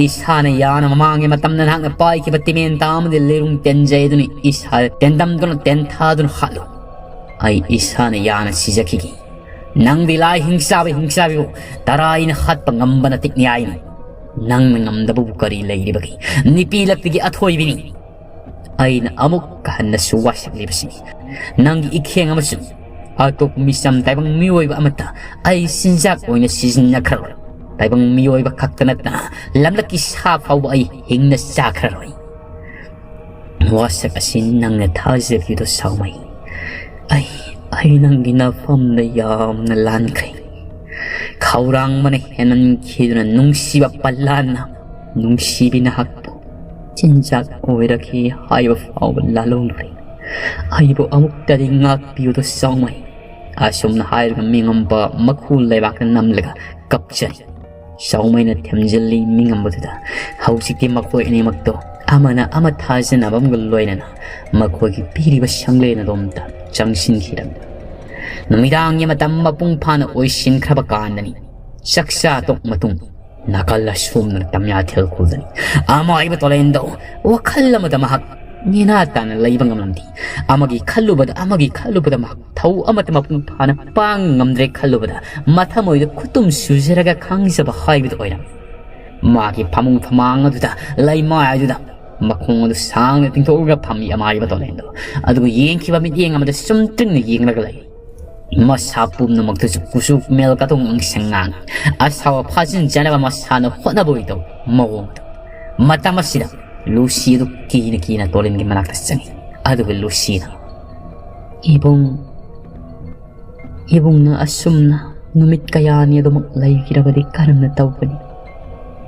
ꯏꯁꯥꯅ ꯌꯥꯅ ꯃꯃꯥꯡꯒꯤ ꯃꯇꯝꯗ ꯅꯍꯥꯛꯅ ꯄꯥꯏꯈꯤꯕ ꯇꯤꯃꯦꯟ ꯇꯥ ꯑꯃꯗꯤ ꯂꯩꯔꯨꯡ ꯇꯦꯟꯖꯩ ꯑꯗꯨꯅ ꯏꯁꯥ ꯇꯦꯟꯗꯝꯗꯨꯅ ꯇꯦꯟꯊꯥꯗꯨꯅ ꯍꯥꯠꯂꯨ꯫ ꯑꯩ ꯏꯁꯥꯅ ꯌꯥꯅ ꯁꯤꯖꯈꯤꯒꯦ꯫ ꯅꯪꯗꯤ ꯂꯥꯏ ꯍꯤꯡꯆꯥꯕ ꯍꯤꯡꯆꯥꯕꯤꯕꯨ ꯇꯔꯥꯏꯅ ꯍꯥꯠꯄ ꯉꯝꯕ ꯅꯇꯤꯛ ꯅ꯭ꯌꯥꯏꯅꯤ꯫ ꯅꯪꯅ ꯉꯝꯗꯕꯕꯨ ꯀꯔꯤ ꯂꯩꯔꯤꯕꯒꯦ? ꯅꯨꯄꯤ ꯂꯛꯇꯒꯤ ꯑꯊꯣꯏꯕꯤꯅꯤ꯫" ꯑꯩꯅ ꯑꯃꯨꯛ ꯍꯟꯅꯁꯨ ꯋꯥꯁꯛꯂꯤꯕꯁꯤꯅꯤ꯫ ꯅꯪꯒꯤ ꯏꯈꯦꯡ ꯑꯃꯁꯨꯡ ꯑꯇꯣꯞꯄ ꯃꯤꯆꯝ ꯇꯥꯏꯕꯪ ꯃꯤꯑꯣꯏꯕ ꯑꯃꯠꯇ ꯑꯩ ꯆꯤꯟꯖꯥꯛ ꯑꯣꯏꯅ ꯁꯤꯖꯤꯟꯅꯈ꯭ꯔꯔꯣꯏ꯫ ꯇꯥꯏꯕꯪ ꯃꯤꯑꯣꯏꯕ ꯈꯛꯇ ꯅꯠꯇꯅ ꯂꯝꯂꯛꯀꯤ ꯁꯥ ꯐꯥꯎꯕ ꯑꯩ ꯍꯤꯡꯅ ꯆꯥꯈ꯭ꯔꯔꯣꯏ꯫ ꯋꯥꯁꯛ ꯑꯁꯤ ꯅꯪꯅ ꯊꯥꯖꯕꯤꯗꯣ ꯁꯥꯎꯃꯩ꯫ ꯑꯩ, ꯑꯩ ꯅꯪꯒꯤ ꯅꯐꯝꯗ ꯌꯥꯝꯅ ꯂꯥꯟꯈ꯭ꯔꯦ꯫ ꯈꯧꯔꯥꯡꯕꯅ ꯍꯦꯟꯃꯟꯈꯤꯗꯨꯅ ꯅꯨꯡꯁꯤꯕ ꯄꯜꯂꯥꯟꯅ ꯅꯨꯡꯁꯤꯕꯤ ꯅꯍꯥꯛꯄꯨ ꯆꯤꯟꯖꯥꯛ ꯑꯣꯏꯔꯛꯈꯤ ꯍꯥꯏꯕ ꯐꯥꯎꯕ ꯂꯥꯜꯍꯧꯂꯨꯔꯦ꯫ ꯑꯩꯕꯨ ꯑꯃꯨꯛꯇꯗꯤ ꯉꯥꯛꯄꯤꯌꯨꯗ ꯆꯥꯎꯃꯩ꯫ ꯑꯁꯨꯝꯅ ꯍꯥꯏꯔꯒ ꯃꯤꯉꯝꯕ ꯃꯈꯨ ꯂꯩꯕꯥꯛꯇ ꯅꯝꯂꯒ ꯀꯞꯆꯔꯤ꯫ ꯆꯥꯎꯃꯩꯅ ꯊꯦꯝꯖꯤꯜꯂꯤ ꯃꯤꯉꯝꯕꯗꯨꯗ꯫ ꯍꯧꯖꯤꯛꯇꯤ ꯃꯈꯣꯏ ꯑꯅꯤꯃꯛꯇꯣ ꯑꯃꯅ ꯑꯃ ꯊꯥꯖꯅꯕ ꯑꯃꯒ ꯂꯣꯏꯅꯅ ꯃꯈꯣꯏꯒꯤ ꯄꯤꯔꯤꯕ ꯁꯪꯂꯦꯟ ꯑꯗꯣꯝꯇ ꯆꯪꯁꯤꯟꯈꯤꯔꯝꯃꯤ꯫ ꯅꯨꯃꯤꯗꯥꯡꯒꯤ ꯃꯇꯝ ꯃꯄꯨꯡ ꯐꯥꯅ ꯑꯣꯏꯁꯤꯟꯈ꯭ꯔꯕ ꯀꯥꯟꯗꯅꯤ꯫ ꯆꯥꯛꯆꯥ ꯇꯣꯛ ꯃꯇꯨꯡ ꯅꯥꯀꯜ ꯑꯁꯣꯝꯗꯅ ꯇꯝꯌꯥꯊꯦꯜ ꯈꯨꯜꯗꯅꯤ꯫ ꯑꯃꯥꯏꯕ ꯇꯣꯂꯦꯟꯗꯣ ꯋꯥꯈꯜ ꯑꯃꯗ ꯃꯍꯥꯛ ꯅꯦꯅꯥ ꯇꯥꯅ ꯂꯩꯕ ꯉꯝꯂꯝꯗꯦ꯫ ꯑꯃꯒꯤ ꯈꯜꯂꯨꯕꯗ, ꯑꯃꯒꯤ ꯈꯜꯂꯨꯕꯗ ꯃꯍꯥꯛ ꯊꯧ ꯑꯃꯠꯇ ꯃꯄꯨꯡ ꯐꯥꯅ ꯄꯥꯡ ꯉꯝꯗ꯭ꯔꯦ ꯈꯜꯂꯨꯕꯗ ꯃꯊꯃꯣꯏꯗ ꯈꯨꯇꯨꯝ ꯁꯨꯖꯔꯒ ꯈꯥꯡꯖꯕ ꯍꯥꯏꯕꯗꯨ ꯑꯣꯏꯔꯝꯃꯤ꯫ ꯃꯥꯒꯤ ꯐꯃꯨꯡ ꯐꯃꯥꯡ ꯑꯗꯨꯗ, ꯂꯩꯃꯥꯏ ꯑꯗꯨꯗ ꯃꯈꯣꯡ ꯑꯗꯨ ꯁꯥꯡꯅ ꯇꯤꯡꯊꯣꯛꯂꯒ ꯐꯝꯃꯤ ꯑꯃꯥꯏꯕ ꯇꯣꯂꯦꯟꯗꯣ꯫ ꯑꯗꯨꯒ ꯌꯦꯡꯈꯤꯕ ꯃꯤꯠꯌꯦꯡ ꯑꯃꯗ ꯁꯨꯝ ꯇ꯭ꯔꯤꯡꯅ ꯌꯦꯡꯂꯒ ꯂꯩ꯫ ꯃꯁꯥ ꯄꯨꯝꯅꯃꯛꯇꯁꯨ ꯀꯨꯆꯨ ꯃꯦꯜ ꯀꯥꯊꯣꯛ ꯉꯥꯡꯁꯪ ꯉꯥꯡꯏ꯫ ꯑꯁꯥꯎꯕ ꯐꯥꯖꯤꯟꯖꯅꯕ ꯃꯁꯥꯅ ꯍꯣꯠꯅꯕ ꯑꯣꯏ ꯇꯧꯏ ꯃꯑꯣꯡ ꯑꯗꯨ꯫ ꯃꯇꯝ ꯑꯁꯤꯗ ꯂꯨꯁꯤ ꯑꯗꯨ ꯀꯤꯅ ꯀꯤꯅ ꯇꯣꯂꯦꯟꯒꯤ ꯃꯅꯥꯛꯇ ꯆꯪꯏ꯫ ꯑꯗꯨꯒ ꯂꯨꯁꯤꯅ, "ꯏꯕꯨꯡ, ꯏꯕꯨꯡꯅ ꯑꯁꯨꯝꯅ ꯅꯨꯃꯤꯠ ꯀꯌꯥꯅꯤ ꯑꯗꯨꯃꯛ ꯂꯩꯈꯤꯔꯕꯗꯤ ꯀꯔꯝꯅ ꯇꯧꯒꯅꯤ?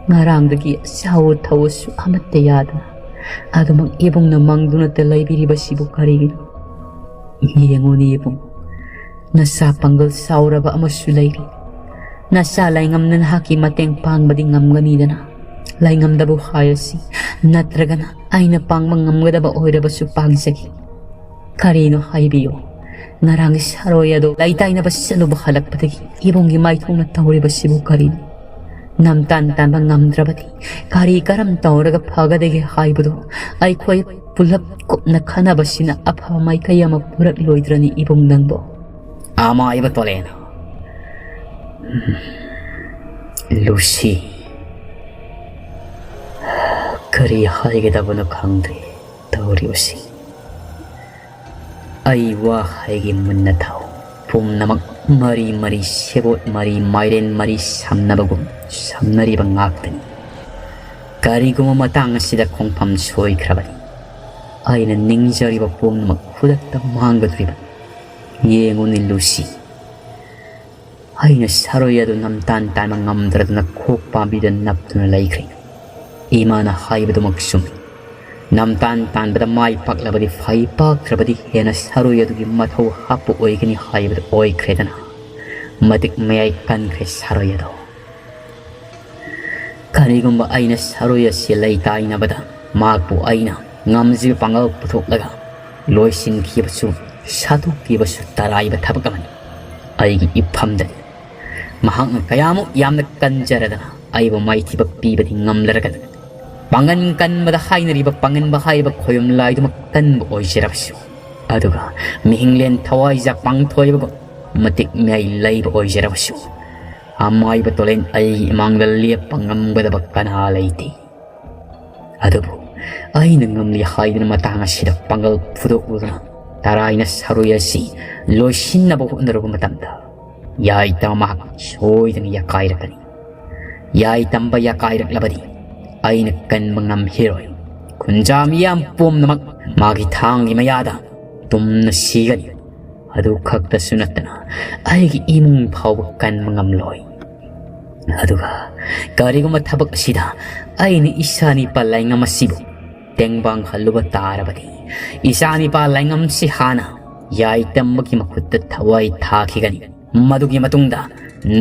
ꯉꯔꯥꯡꯗꯒꯤ ꯑꯆꯥꯎ ꯊꯧꯁꯨ ꯑꯃꯠꯇ ꯌꯥꯗꯅ ꯑꯗꯨꯃꯛ ꯏꯕꯨꯡꯅ ꯃꯪꯗꯨꯅꯇ ꯂꯩꯕꯤꯔꯤꯕꯁꯤꯕꯨ ꯀꯔꯤꯒꯤꯅꯣ? ꯌꯦꯡꯉꯨꯅꯦ ꯏꯕꯨꯡ, ꯅꯆꯥ ꯄꯥꯡꯒꯜ ꯆꯥꯎꯔꯕ ꯑꯃꯁꯨ ꯂꯩꯔꯤ꯫ ꯅꯆꯥ ꯂꯩꯉꯝꯅ ꯅꯍꯥꯛꯀꯤ ꯃꯇꯦꯡ ꯄꯥꯡꯕꯗꯤ ꯉꯝꯒꯅꯤꯗꯅ? ꯂꯩꯉꯝꯗꯕꯨ ꯍꯥꯏꯔꯁꯤ, ꯅꯠꯇ꯭ꯔꯒꯅ ꯑꯩꯅ ꯄꯥꯡꯕ ꯉꯝꯒꯗꯕ ꯑꯣꯏꯔꯕꯁꯨ ꯄꯥꯡꯖꯒꯦ꯫ ꯀꯔꯤꯅꯣ ꯍꯥꯏꯕꯤꯌꯨ, ꯉꯔꯥꯡꯒꯤ ꯁꯥꯔꯣꯏ ꯑꯗꯣ ꯂꯩꯇꯥꯏꯅꯕ ꯆꯠꯂꯨꯕ ꯍꯜꯂꯛꯄꯗꯒꯤ ꯏꯕꯨꯡꯒꯤ ꯃꯥꯏꯊꯣꯡꯅ ꯇꯧꯔꯤꯕꯁꯤꯕꯨ ꯀꯔꯤꯅꯣ? ꯅꯝꯇꯥꯟ ꯇꯥꯟꯕ ꯉꯝꯗ꯭ꯔꯕꯗꯤ ꯀꯔꯤ ꯀꯔꯝ ꯇꯧꯔꯒ ꯐꯒꯗꯒꯦ ꯍꯥꯏꯕꯗꯣ ꯑꯩꯈꯣꯏ ꯄꯨꯂꯞ ꯀꯨꯞꯅ ꯈꯟꯅꯕꯁꯤꯅ ꯑꯐꯕ ꯃꯥꯏꯀꯩ ꯑꯃ ꯄꯨꯔꯛꯂꯣꯏꯗ꯭ꯔꯅꯤ ꯏꯕꯨꯡ ꯅꯪꯕꯣ?" ꯑꯃꯥꯏꯕ ꯇꯣꯂꯦꯟ꯫ ꯂꯨꯁꯤ꯫ ꯀꯔꯤ ꯍꯥꯏꯒꯗꯕꯅꯣ ꯈꯪꯗ꯭ꯔꯦ ꯇꯧꯔꯤꯕꯁꯤ꯫ ꯑꯩ ꯋꯥ ꯍꯥꯏꯒꯦ ꯃꯨꯟꯅ ꯊꯥꯎ꯫ ꯄꯨꯝꯅꯃꯛ ꯃꯔꯤ ꯃꯔꯤ ꯁꯦꯕꯣꯠ ꯃꯔꯤ ꯃꯥꯏꯔꯦꯟ ꯃꯔꯤ ꯁꯝꯅꯕꯒꯨꯝ ꯁꯝꯅꯔꯤꯕ ꯉꯥꯛꯇꯅꯤ꯫ ꯀꯔꯤꯒꯨꯝꯕ ꯃꯇꯥꯡ ꯑꯁꯤꯗ ꯈꯣꯡꯐꯝ ꯁꯣꯏꯈ꯭ꯔꯕꯅꯤ꯫ ꯑꯩꯅ ꯅꯤꯡꯖꯔꯤꯕ ꯄꯨꯝꯅꯃꯛ ꯈꯨꯗꯛꯇ ꯃꯥꯡꯒꯗꯧꯔꯤꯕꯅꯤ꯫ ꯌꯦꯡꯉꯨꯅꯦ ꯂꯨꯁꯤ꯫ ꯑꯩꯅ ꯁꯥꯔꯣꯏ ꯑꯗꯨ ꯅꯝꯇꯥꯟ ꯇꯥꯟꯕ ꯉꯝꯗ꯭ꯔꯗꯨꯅ ꯈꯣꯛ ꯄꯥꯝꯕꯤꯗ ꯅꯞꯇꯨꯅ ꯂꯩꯈ꯭ꯔꯦ꯫ ꯏꯃꯥꯅ ꯍꯥꯏꯕꯗꯨꯃꯛ ꯆꯨꯝꯃꯤ꯫ ꯅꯝꯇꯥꯟ ꯇꯥꯟꯕꯗ ꯃꯥꯏ ꯄꯥꯛꯂꯕꯗꯤ ꯐꯩ, ꯄꯥꯛꯇ꯭ꯔꯕꯗꯤ ꯍꯦꯟꯅ ꯁꯥꯔꯣꯏ ꯑꯗꯨꯒꯤ ꯃꯊꯧ ꯍꯥꯞꯄ ꯑꯣꯏꯒꯅꯤ ꯍꯥꯏꯕꯗꯨ ꯑꯣꯏꯈ꯭ꯔꯦꯗꯅ꯫ ꯃꯇꯤꯛ ꯃꯌꯥꯏ ꯀꯟꯈ꯭ꯔꯦ ꯁꯥꯔꯣꯏ ꯑꯗꯣ꯫ ꯀꯔꯤꯒꯨꯝꯕ ꯑꯩꯅ ꯁꯥꯔꯣꯏ ꯑꯁꯤ ꯂꯩꯇꯥꯏꯅꯕꯗ ꯃꯍꯥꯛꯄꯨ ꯑꯩꯅ ꯉꯝꯖꯕ ꯄꯥꯡꯒꯜ ꯄꯨꯊꯣꯛꯂꯒ ꯂꯣꯏꯁꯤꯟꯈꯤꯕꯁꯨ, ꯁꯥꯊꯣꯛꯈꯤꯕꯁꯨ ꯇꯔꯥꯏꯕ ꯊꯕꯛ ꯑꯃꯅꯤ꯫ ꯑꯩꯒꯤ ꯏꯐꯝꯗꯅꯤ꯫ ꯃꯍꯥꯛꯅ ꯀꯌꯥꯃꯨꯛ ꯌꯥꯝꯅ ꯀꯟꯖꯔꯗꯅ ꯑꯩꯕꯨ ꯃꯥꯏꯊꯤꯕ ꯄꯤꯕꯗꯤ ꯉꯝꯂꯔꯒꯅꯤ꯫ ꯄꯥꯡꯒꯟ ꯀꯟꯕꯗ ꯍꯥꯏꯅꯔꯤꯕ ꯄꯥꯡꯒꯟꯕ ꯍꯥꯏꯔꯤꯕ ꯈꯣꯌꯨꯝ ꯂꯥꯏꯗꯨꯃꯛ ꯀꯟꯕ ꯑꯣꯏꯖꯔꯕꯁꯨ, ꯑꯗꯨꯒ ꯃꯤꯍꯤꯡꯂꯦꯟ ꯊꯋꯥꯏꯖꯥꯛ ꯄꯥꯡꯊꯣꯏꯕꯒꯨꯝ ꯃꯇꯤꯛ ꯃꯌꯥꯏ ꯂꯩꯕ ꯑꯣꯏꯖꯔꯕꯁꯨ, ꯑꯃꯥꯏꯕ ꯇꯣꯂꯦꯟ ꯑꯩꯒꯤ ꯏꯃꯥꯡꯗ ꯂꯦꯞꯄ ꯉꯝꯒꯗꯕ ꯀꯅꯥ ꯂꯩꯇꯦ꯫ ꯑꯗꯨꯕꯨ ꯑꯩꯅ ꯉꯝꯂꯤ ꯍꯥꯏꯗꯨꯅ ꯃꯇꯥꯡ ꯑꯁꯤꯗ ꯄꯥꯡꯒꯜ ꯐꯨꯗꯣꯛꯂꯨꯗꯨꯅ ꯇꯔꯥꯏꯅ ꯁꯥꯔꯣꯏ ꯑꯁꯤ ꯂꯣꯏꯁꯤꯟꯅꯕ ꯍꯣꯠꯅꯔꯨꯕ ꯃꯇꯝꯗ, ꯌꯥꯏꯇ ꯃꯍꯥꯛ ꯁꯣꯏꯗꯅ ꯌꯥꯀꯥꯏꯔꯛꯀꯅꯤ꯫ ꯌꯥꯏ ꯇꯝꯕ ꯌꯥꯀꯥꯏꯔꯛꯂꯕꯗꯤ ꯑꯩꯅ ꯀꯟꯕ ꯉꯝꯈꯤꯔꯣꯏ꯫ ꯈꯨꯟꯖꯥ ꯃꯤꯌꯥꯝ ꯄꯨꯝꯅꯃꯛ ꯃꯥꯒꯤ ꯊꯥꯡꯒꯤ ꯃꯌꯥꯗ ꯇꯨꯝꯅ ꯁꯤꯒꯅꯤ꯫ ꯑꯗꯨ ꯈꯛꯇꯁꯨ ꯅꯠꯇꯅ ꯑꯩꯒꯤ ꯏꯃꯨꯡ ꯐꯥꯎꯕ ꯀꯟꯕ ꯉꯝꯂꯣꯏ꯫ ꯑꯗꯨꯒ ꯀꯔꯤꯒꯨꯝꯕ ꯊꯕꯛ ꯑꯁꯤꯗ ꯑꯩꯅ ꯏꯆꯥꯅꯤꯄꯥ ꯂꯥꯏꯉꯝ ꯑꯁꯤꯕꯨ ꯇꯦꯡꯕꯥꯡ ꯍꯜꯂꯨꯕ ꯇꯥꯔꯕꯗꯤ, ꯏꯆꯥꯅꯤꯄꯥ ꯂꯥꯏꯉꯝꯁꯤ ꯍꯥꯟꯅ ꯌꯥꯏꯇꯝꯕꯒꯤ ꯃꯈꯨꯠꯇ ꯊꯋꯥꯏ ꯊꯥꯈꯤꯒꯅꯤ꯫ ꯃꯗꯨꯒꯤ ꯃꯇꯨꯡꯗ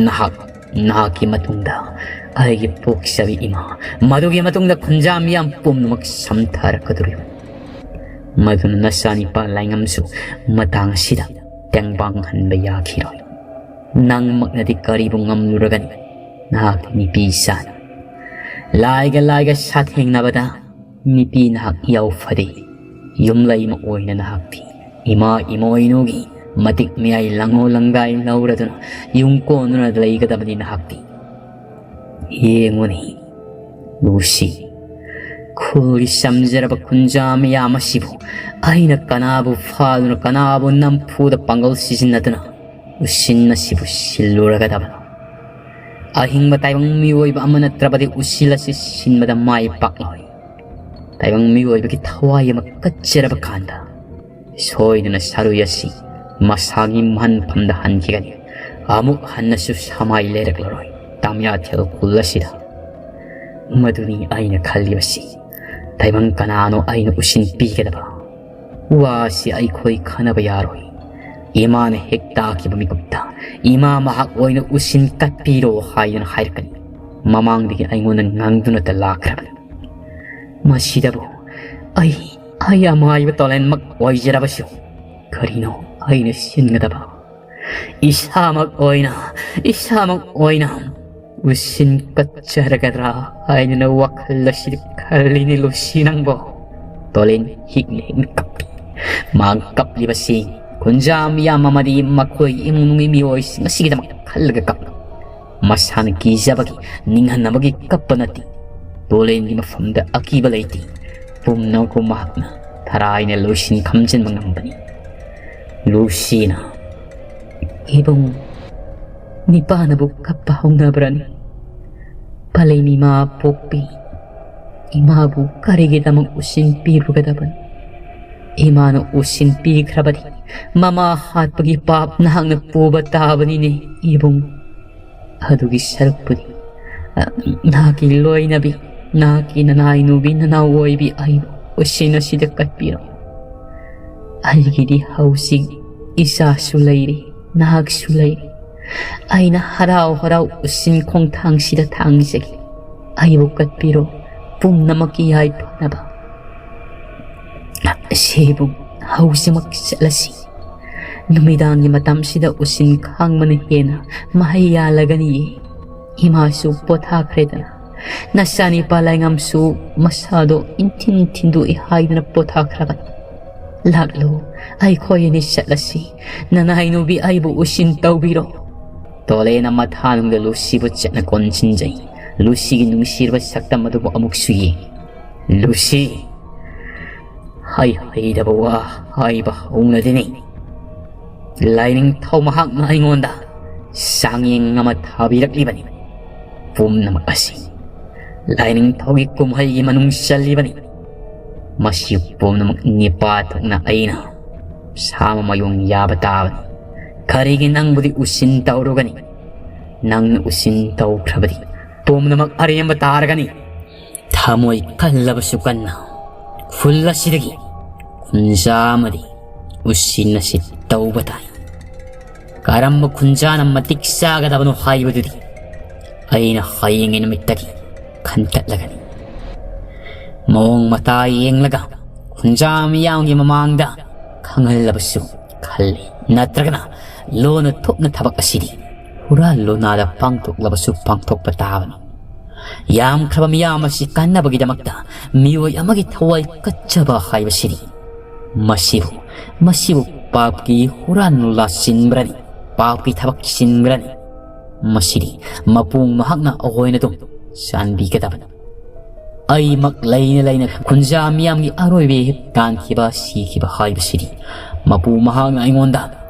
ꯅꯍꯥꯛ, ꯅꯍꯥꯛꯀꯤ ꯃꯇꯨꯡꯗ ꯑꯩꯒꯤ ꯄꯣꯛꯆꯕꯤ ꯏꯃꯥ, ꯃꯗꯨꯒꯤ ꯃꯇꯨꯡꯗ ꯈꯨꯟꯖꯥ ꯃꯤꯌꯥꯝ ꯄꯨꯝꯅꯃꯛ ꯁꯝꯊꯔꯛꯀꯗꯧꯔꯤꯕꯅꯤ꯫ ꯃꯗꯨꯅ ꯅꯆꯥꯅꯤꯄꯥ ꯂꯥꯏꯉꯝꯁꯨ ꯃꯇꯥꯡ ꯑꯁꯤꯗ ꯇꯦꯡꯕꯥꯡ ꯍꯟꯕ ꯌꯥꯈꯤꯔꯣꯏ꯫ ꯅꯪꯃꯛꯅꯗꯤ ꯀꯔꯤꯕꯨ ꯉꯝꯂꯨꯔꯒꯅꯤ? ꯅꯍꯥꯛꯇꯤ ꯅꯨꯄꯤ ꯏꯆꯥꯅꯤ꯫ ꯂꯥꯏꯒ ꯂꯥꯏꯒ ꯁꯥꯊꯦꯡꯅꯕꯗ ꯅꯨꯄꯤ ꯅꯍꯥꯛ ꯌꯥꯎꯐꯗꯦ꯫ ꯌꯨꯝꯂꯩꯃ ꯑꯣꯏꯅ ꯅꯍꯥꯛꯇꯤ ꯏꯃꯥ ꯏꯃꯣꯏꯅꯨꯒꯤ ꯃꯇꯤꯛ ꯃꯌꯥꯏ ꯂꯪꯉꯣ ꯂꯪꯗꯥꯏ ꯂꯧꯔꯗꯨꯅ ꯌꯨꯝ ꯀꯣꯟꯗꯨꯅ ꯂꯩꯒꯗꯕꯅꯤ ꯅꯍꯥꯛꯇꯤ꯫ ꯌꯦꯡꯉꯨꯅꯤ ꯂꯨꯁꯤ, ꯈꯨꯜꯒꯤ ꯆꯝꯖꯔꯕ ꯈꯨꯟꯖꯥ ꯃꯤꯌꯥꯝ ꯑꯁꯤꯕꯨ ꯑꯩꯅ ꯀꯅꯥꯕꯨ ꯐꯥꯗꯨꯅ, ꯀꯅꯥꯕꯨ ꯅꯝꯐꯨꯗ ꯄꯥꯡꯒꯜ ꯁꯤꯖꯤꯟꯅꯗꯨꯅ ꯎꯁꯤꯟ ꯑꯁꯤꯕꯨ ꯁꯤꯜꯂꯨꯔꯒꯗꯕꯅꯣ? ꯑꯍꯤꯡꯕ ꯇꯥꯏꯕꯪ ꯃꯤꯑꯣꯏꯕ ꯑꯃ ꯅꯠꯇ꯭ꯔꯕꯗꯤ ꯎꯁꯤꯜ ꯑꯁꯤ ꯁꯤꯟꯕꯗ ꯃꯥꯏ ꯄꯥꯛꯂꯣꯏ꯫ ꯇꯥꯏꯕꯪ ꯃꯤꯑꯣꯏꯕꯒꯤ ꯊꯋꯥꯏ ꯑꯃ ꯀꯠꯆꯔꯕ ꯀꯥꯟꯗ ꯁꯣꯏꯗꯅ ꯁꯥꯔꯨꯏ ꯑꯁꯤ ꯃꯁꯥꯒꯤ ꯃꯍꯟꯐꯝꯗ ꯍꯟꯈꯤꯒꯅꯤ꯫ ꯑꯃꯨꯛ ꯍꯟꯅꯁꯨ ꯁꯃꯥꯏ ꯂꯩꯔꯛꯂꯔꯣꯏ ꯇꯥꯃꯤꯌꯥꯊꯦꯜ ꯈꯨꯜ ꯑꯁꯤꯗ꯫ ꯃꯗꯨꯅꯤ ꯑꯩꯅ ꯈꯜꯂꯤꯕꯁꯤ꯫ ꯇꯥꯏꯕꯪ ꯀꯅꯥꯅꯣ ꯑꯩꯅ ꯎꯁꯤꯟ ꯄꯤꯒꯗꯕ? ꯋꯥꯁꯤ ꯑꯩꯈꯣꯏ ꯈꯟꯅꯕ ꯌꯥꯔꯣꯏ꯫ ꯏꯃꯥꯅ ꯍꯦꯛ ꯇꯥꯈꯤꯕ ꯃꯤꯀꯨꯞꯇ ꯏꯃꯥ ꯃꯍꯥꯛ ꯑꯣꯏꯅ ꯎꯁꯤꯟ ꯀꯠꯄꯤꯔꯣ ꯍꯥꯏꯗꯨꯅ ꯍꯥꯏꯔꯛꯀꯅꯤ꯫ ꯃꯃꯥꯡꯗꯒꯤ ꯑꯩꯉꯣꯟꯗ ꯉꯥꯡꯗꯨꯅꯇ ꯂꯥꯛꯈ꯭ꯔꯕꯅꯤ꯫ ꯃꯁꯤꯗꯕꯨ ꯑꯩ, ꯑꯩ ꯑꯃꯥꯏꯕ ꯇꯣꯂꯦꯟꯃꯛ ꯑꯣꯏꯖꯔꯕꯁꯨ ꯀꯔꯤꯅꯣ ꯑꯩꯅ ꯁꯤꯟꯒꯗꯕ? ꯏꯁꯥꯃꯛ ꯑꯣꯏꯅ, ꯏꯁꯥꯃꯛ ꯑꯣꯏꯅ ꯎꯁꯤꯟ ꯀꯠꯆꯔꯒꯗ꯭ꯔꯥ ꯍꯥꯏꯗꯨꯅ ꯋꯥꯈꯜ ꯑꯁꯤꯗ ꯈꯜꯂꯤꯅꯤ ꯂꯨꯁꯤ ꯅꯪꯕꯣ꯫ ꯇꯣꯂꯦꯟ ꯍꯤꯛꯅ ꯍꯤꯛꯅ ꯀꯞꯄꯤ꯫ ꯃꯍꯥꯛ ꯀꯞꯂꯤꯕꯁꯤ ꯈꯨꯟꯖꯥ ꯃꯤꯌꯥꯝ ꯑꯃꯗꯤ ꯃꯈꯣꯏ ꯏꯃꯨꯡ ꯃꯅꯨꯡꯒꯤ ꯃꯤꯑꯣꯏꯁꯤꯡ ꯑꯁꯤꯒꯤꯗꯃꯛ ꯈꯜꯂꯒ ꯀꯞꯄꯤ꯫ ꯃꯁꯥꯅ ꯀꯤꯖꯕꯒꯤ, ꯅꯤꯡꯍꯟꯅꯕꯒꯤ ꯀꯞꯄ ꯅꯠꯇꯦ꯫ ꯇꯣꯂꯦꯟꯒꯤ ꯃꯐꯝꯗ ꯑꯀꯤꯕ ꯂꯩꯇꯦ꯫ ꯄꯨꯝꯅꯃꯛꯄꯨ ꯃꯍꯥꯛꯅ ꯊꯔꯥꯏꯅ ꯂꯣꯏꯁꯤꯟ ꯈꯝꯖꯤꯟꯕ ꯉꯝꯕꯅꯤ꯫ ꯂꯨꯁꯤꯅ, "ꯏꯕꯨꯡ, ꯅꯤꯄꯥꯅꯕꯨ ꯀꯞꯄ ꯍꯧꯅꯕ꯭ꯔꯅꯤ? ꯄꯂꯩ ꯃꯤꯃꯥ ꯄꯣꯛꯄꯤ ꯏꯃꯥꯕꯨ ꯀꯔꯤꯒꯤꯗꯃꯛ ꯎꯁꯤꯟ ꯄꯤꯔꯨꯒꯗꯕꯅꯤ? ꯏꯃꯥꯅ ꯎꯁꯤꯟ ꯄꯤꯈ꯭ꯔꯕꯗꯤ ꯃꯃꯥ ꯍꯥꯠꯄꯒꯤ ꯄꯥꯞ ꯅꯍꯥꯛꯅ ꯄꯨꯕ ꯇꯥꯕꯅꯤꯅꯦ ꯏꯕꯨꯡ꯫ ꯑꯗꯨꯒꯤ ꯁꯔꯨꯛꯄꯨꯗꯤ, ꯑ, ꯅꯍꯥꯛꯀꯤ ꯂꯣꯏꯅꯕꯤ, ꯅꯍꯥꯛꯀꯤ ꯅꯅꯥꯏ ꯅꯨꯕꯤ ꯅꯅꯥꯎ ꯑꯣꯏꯕꯤ ꯑꯩꯕꯨ ꯎꯁꯤꯟ ꯑꯁꯤꯗ ꯀꯠꯄꯤꯔꯣ꯫ ꯑꯩꯒꯤꯗꯤ ꯍꯧꯖꯤꯛ ꯏꯆꯥꯁꯨ ꯂꯩꯔꯤ, ꯅꯍꯥꯛꯁꯨ ꯂꯩꯔꯤ꯫ ꯑꯩꯅ ꯍꯔꯥꯎ ꯍꯔꯥꯎ ꯎꯁꯤꯟ ꯈꯣꯡꯊꯥꯡꯁꯤꯗ ꯊꯥꯡꯖꯒꯦ꯫ ꯑꯩꯕꯨ ꯀꯠꯄꯤꯔꯣ, ꯄꯨꯝꯅꯃꯛꯀꯤ ꯌꯥꯏꯐꯅꯕ꯫ ꯁꯤꯕꯨ ꯍꯧꯖꯤꯛꯃꯛ ꯆꯠꯂꯁꯤ꯫ ꯅꯨꯃꯤꯗꯥꯡꯒꯤ ꯃꯇꯝꯁꯤꯗ ꯎꯁꯤꯟ ꯈꯥꯡꯕꯅ ꯍꯦꯟꯅ ꯃꯍꯩ ꯌꯥꯜꯂꯒꯅꯤꯌꯦ꯫ ꯏꯃꯥꯁꯨ ꯄꯣꯊꯥꯈ꯭ꯔꯦꯗꯅ꯫ ꯅꯆꯥꯅꯤꯄꯥ ꯂꯥꯏꯉꯝꯁꯨ ꯃꯁꯥꯗꯣ ꯏꯟꯊꯤꯟ ꯊꯤꯟꯗꯣꯛꯏ ꯍꯥꯏꯗꯨꯅ ꯄꯣꯊꯥꯈ꯭ꯔꯕꯅꯤ꯫ ꯂꯥꯛꯂꯣ, ꯑꯩꯈꯣꯏ ꯑꯅꯤ ꯆꯠꯂꯁꯤ꯫ ꯅꯅꯥꯏ ꯅꯨꯕꯤ ꯑꯩꯕꯨ ꯎꯁꯤꯟ ꯇꯧꯕꯤꯔꯣ꯫" ꯇꯣꯂꯦꯅ ꯃꯊꯥꯅꯨꯡꯗ ꯂꯨꯁꯤꯕꯨ ꯆꯠꯅ ꯀꯣꯟꯁꯤꯟꯖꯩ꯫ ꯂꯨꯁꯤꯒꯤ ꯅꯨꯡꯁꯤꯔꯕ ꯁꯛꯇꯝ ꯑꯗꯨꯕꯨ ꯑꯃꯨꯛꯁꯨ ꯌꯦꯡ꯫ "ꯂꯨꯁꯤ, ꯍꯩ ꯍꯩꯗꯕ ꯋꯥ ꯍꯥꯏꯕ ꯍꯧꯅꯗꯦꯅꯦ꯫ ꯂꯥꯏꯅꯤꯡꯊꯧ ꯃꯍꯥꯛꯅ ꯑꯩꯉꯣꯟꯗ ꯆꯥꯡꯌꯦꯡ ꯑꯃ ꯊꯥꯕꯤꯔꯛꯂꯤꯕꯅꯤ꯫ ꯄꯨꯝꯅꯃꯛ ꯑꯁꯤ ꯂꯥꯏꯅꯤꯡꯊꯧꯒꯤ ꯀꯨꯝꯍꯩꯒꯤ ꯃꯅꯨꯡ ꯆꯜꯂꯤꯕꯅꯤ꯫ ꯃꯁꯤ ꯄꯨꯝꯅꯃꯛ ꯅꯤꯄꯥ ꯊꯣꯛꯅ ꯑꯩꯅ ꯁꯥꯃ ꯃꯌꯣꯡ ꯌꯥꯕ ꯇꯥꯕꯅꯤ꯫ ꯀꯔꯤꯒꯤ ꯅꯪꯕꯨꯗꯤ ꯎꯁꯤꯟ ꯇꯧꯔꯨꯒꯅꯤ? ꯅꯪꯅ ꯎꯁꯤꯟ ꯇꯧꯈ꯭ꯔꯕꯗꯤ ꯄꯨꯝꯅꯃꯛ ꯑꯔꯦꯝꯕ ꯇꯥꯔꯒꯅꯤ꯫ ꯊꯃꯣꯏ ꯀꯜꯂꯕꯁꯨ ꯀꯟꯅ ꯈꯨꯜ ꯑꯁꯤꯗꯒꯤ ꯈꯨꯟꯖꯥ ꯑꯃꯗꯤ ꯎꯁꯤꯟ ꯑꯁꯤ ꯇꯧꯕ ꯇꯥꯏ꯫ ꯀꯔꯝꯕ ꯈꯨꯟꯖꯥꯅ ꯃꯇꯤꯛ ꯆꯥꯒꯗꯕꯅꯣ ꯍꯥꯏꯕꯗꯨꯗꯤ ꯑꯩꯅ ꯍꯌꯦꯡꯒꯤ ꯅꯨꯃꯤꯠꯇꯒꯤ ꯈꯟꯒꯠꯂꯒꯅꯤ꯫ ꯃꯑꯣꯡ ꯃꯇꯥ ꯌꯦꯡꯂꯒ ꯈꯨꯟꯖꯥ ꯃꯤꯌꯥꯝꯒꯤ ꯃꯃꯥꯡꯗ ꯈꯪꯍꯜꯂꯕꯁꯨ ꯈꯜꯂꯤ, ꯅꯠꯇ꯭ꯔꯒꯅ ꯂꯣꯟꯅ ꯊꯨꯞꯅ ꯊꯕꯛ ꯑꯁꯤꯗꯤ ꯍꯨꯔꯥꯟ ꯂꯣꯟꯅꯥꯗ ꯄꯥꯡꯊꯣꯛꯂꯕꯁꯨ ꯄꯥꯡꯊꯣꯛꯄ ꯇꯥꯕꯅꯤ꯫ ꯌꯥꯝꯈ꯭ꯔꯕ ꯃꯤꯌꯥꯝ ꯑꯁꯤ ꯀꯟꯅꯕꯒꯤꯗꯃꯛꯇ ꯃꯤꯑꯣꯏ ꯑꯃꯒꯤ ꯊꯋꯥꯏ ꯀꯠꯆꯕ ꯍꯥꯏꯕꯁꯤꯅꯤ꯫ ꯃꯁꯤꯕꯨ, ꯃꯁꯤꯕꯨ ꯄꯥꯞꯀꯤ ꯍꯨꯔꯥꯟ ꯂꯣꯟꯂꯥ ꯆꯤꯡꯕ꯭ꯔꯅꯤ? ꯄꯥꯞꯀꯤ ꯊꯕꯛ ꯆꯤꯡꯕ꯭ꯔꯅꯤ? ꯃꯁꯤꯗꯤ ꯃꯄꯨꯡ ꯃꯍꯥꯛꯅ ꯑꯩꯈꯣꯏꯅ ꯑꯗꯨꯝ ꯆꯥꯟꯕꯤꯒꯗꯕꯅꯤ꯫ ꯑꯩꯃꯛ ꯂꯩꯅ ꯂꯩꯅ ꯈꯨꯟꯖꯥ ꯃꯤꯌꯥꯝꯒꯤ ꯑꯔꯣꯏꯕ ꯏꯍꯤꯞ ꯇꯥꯟꯈꯤꯕ, ꯁꯤꯈꯤꯕ ꯍꯥꯏꯕꯁꯤꯗꯤ ꯃꯄꯨ ꯃꯍꯥꯛꯅ ꯑꯩꯉꯣꯟꯗ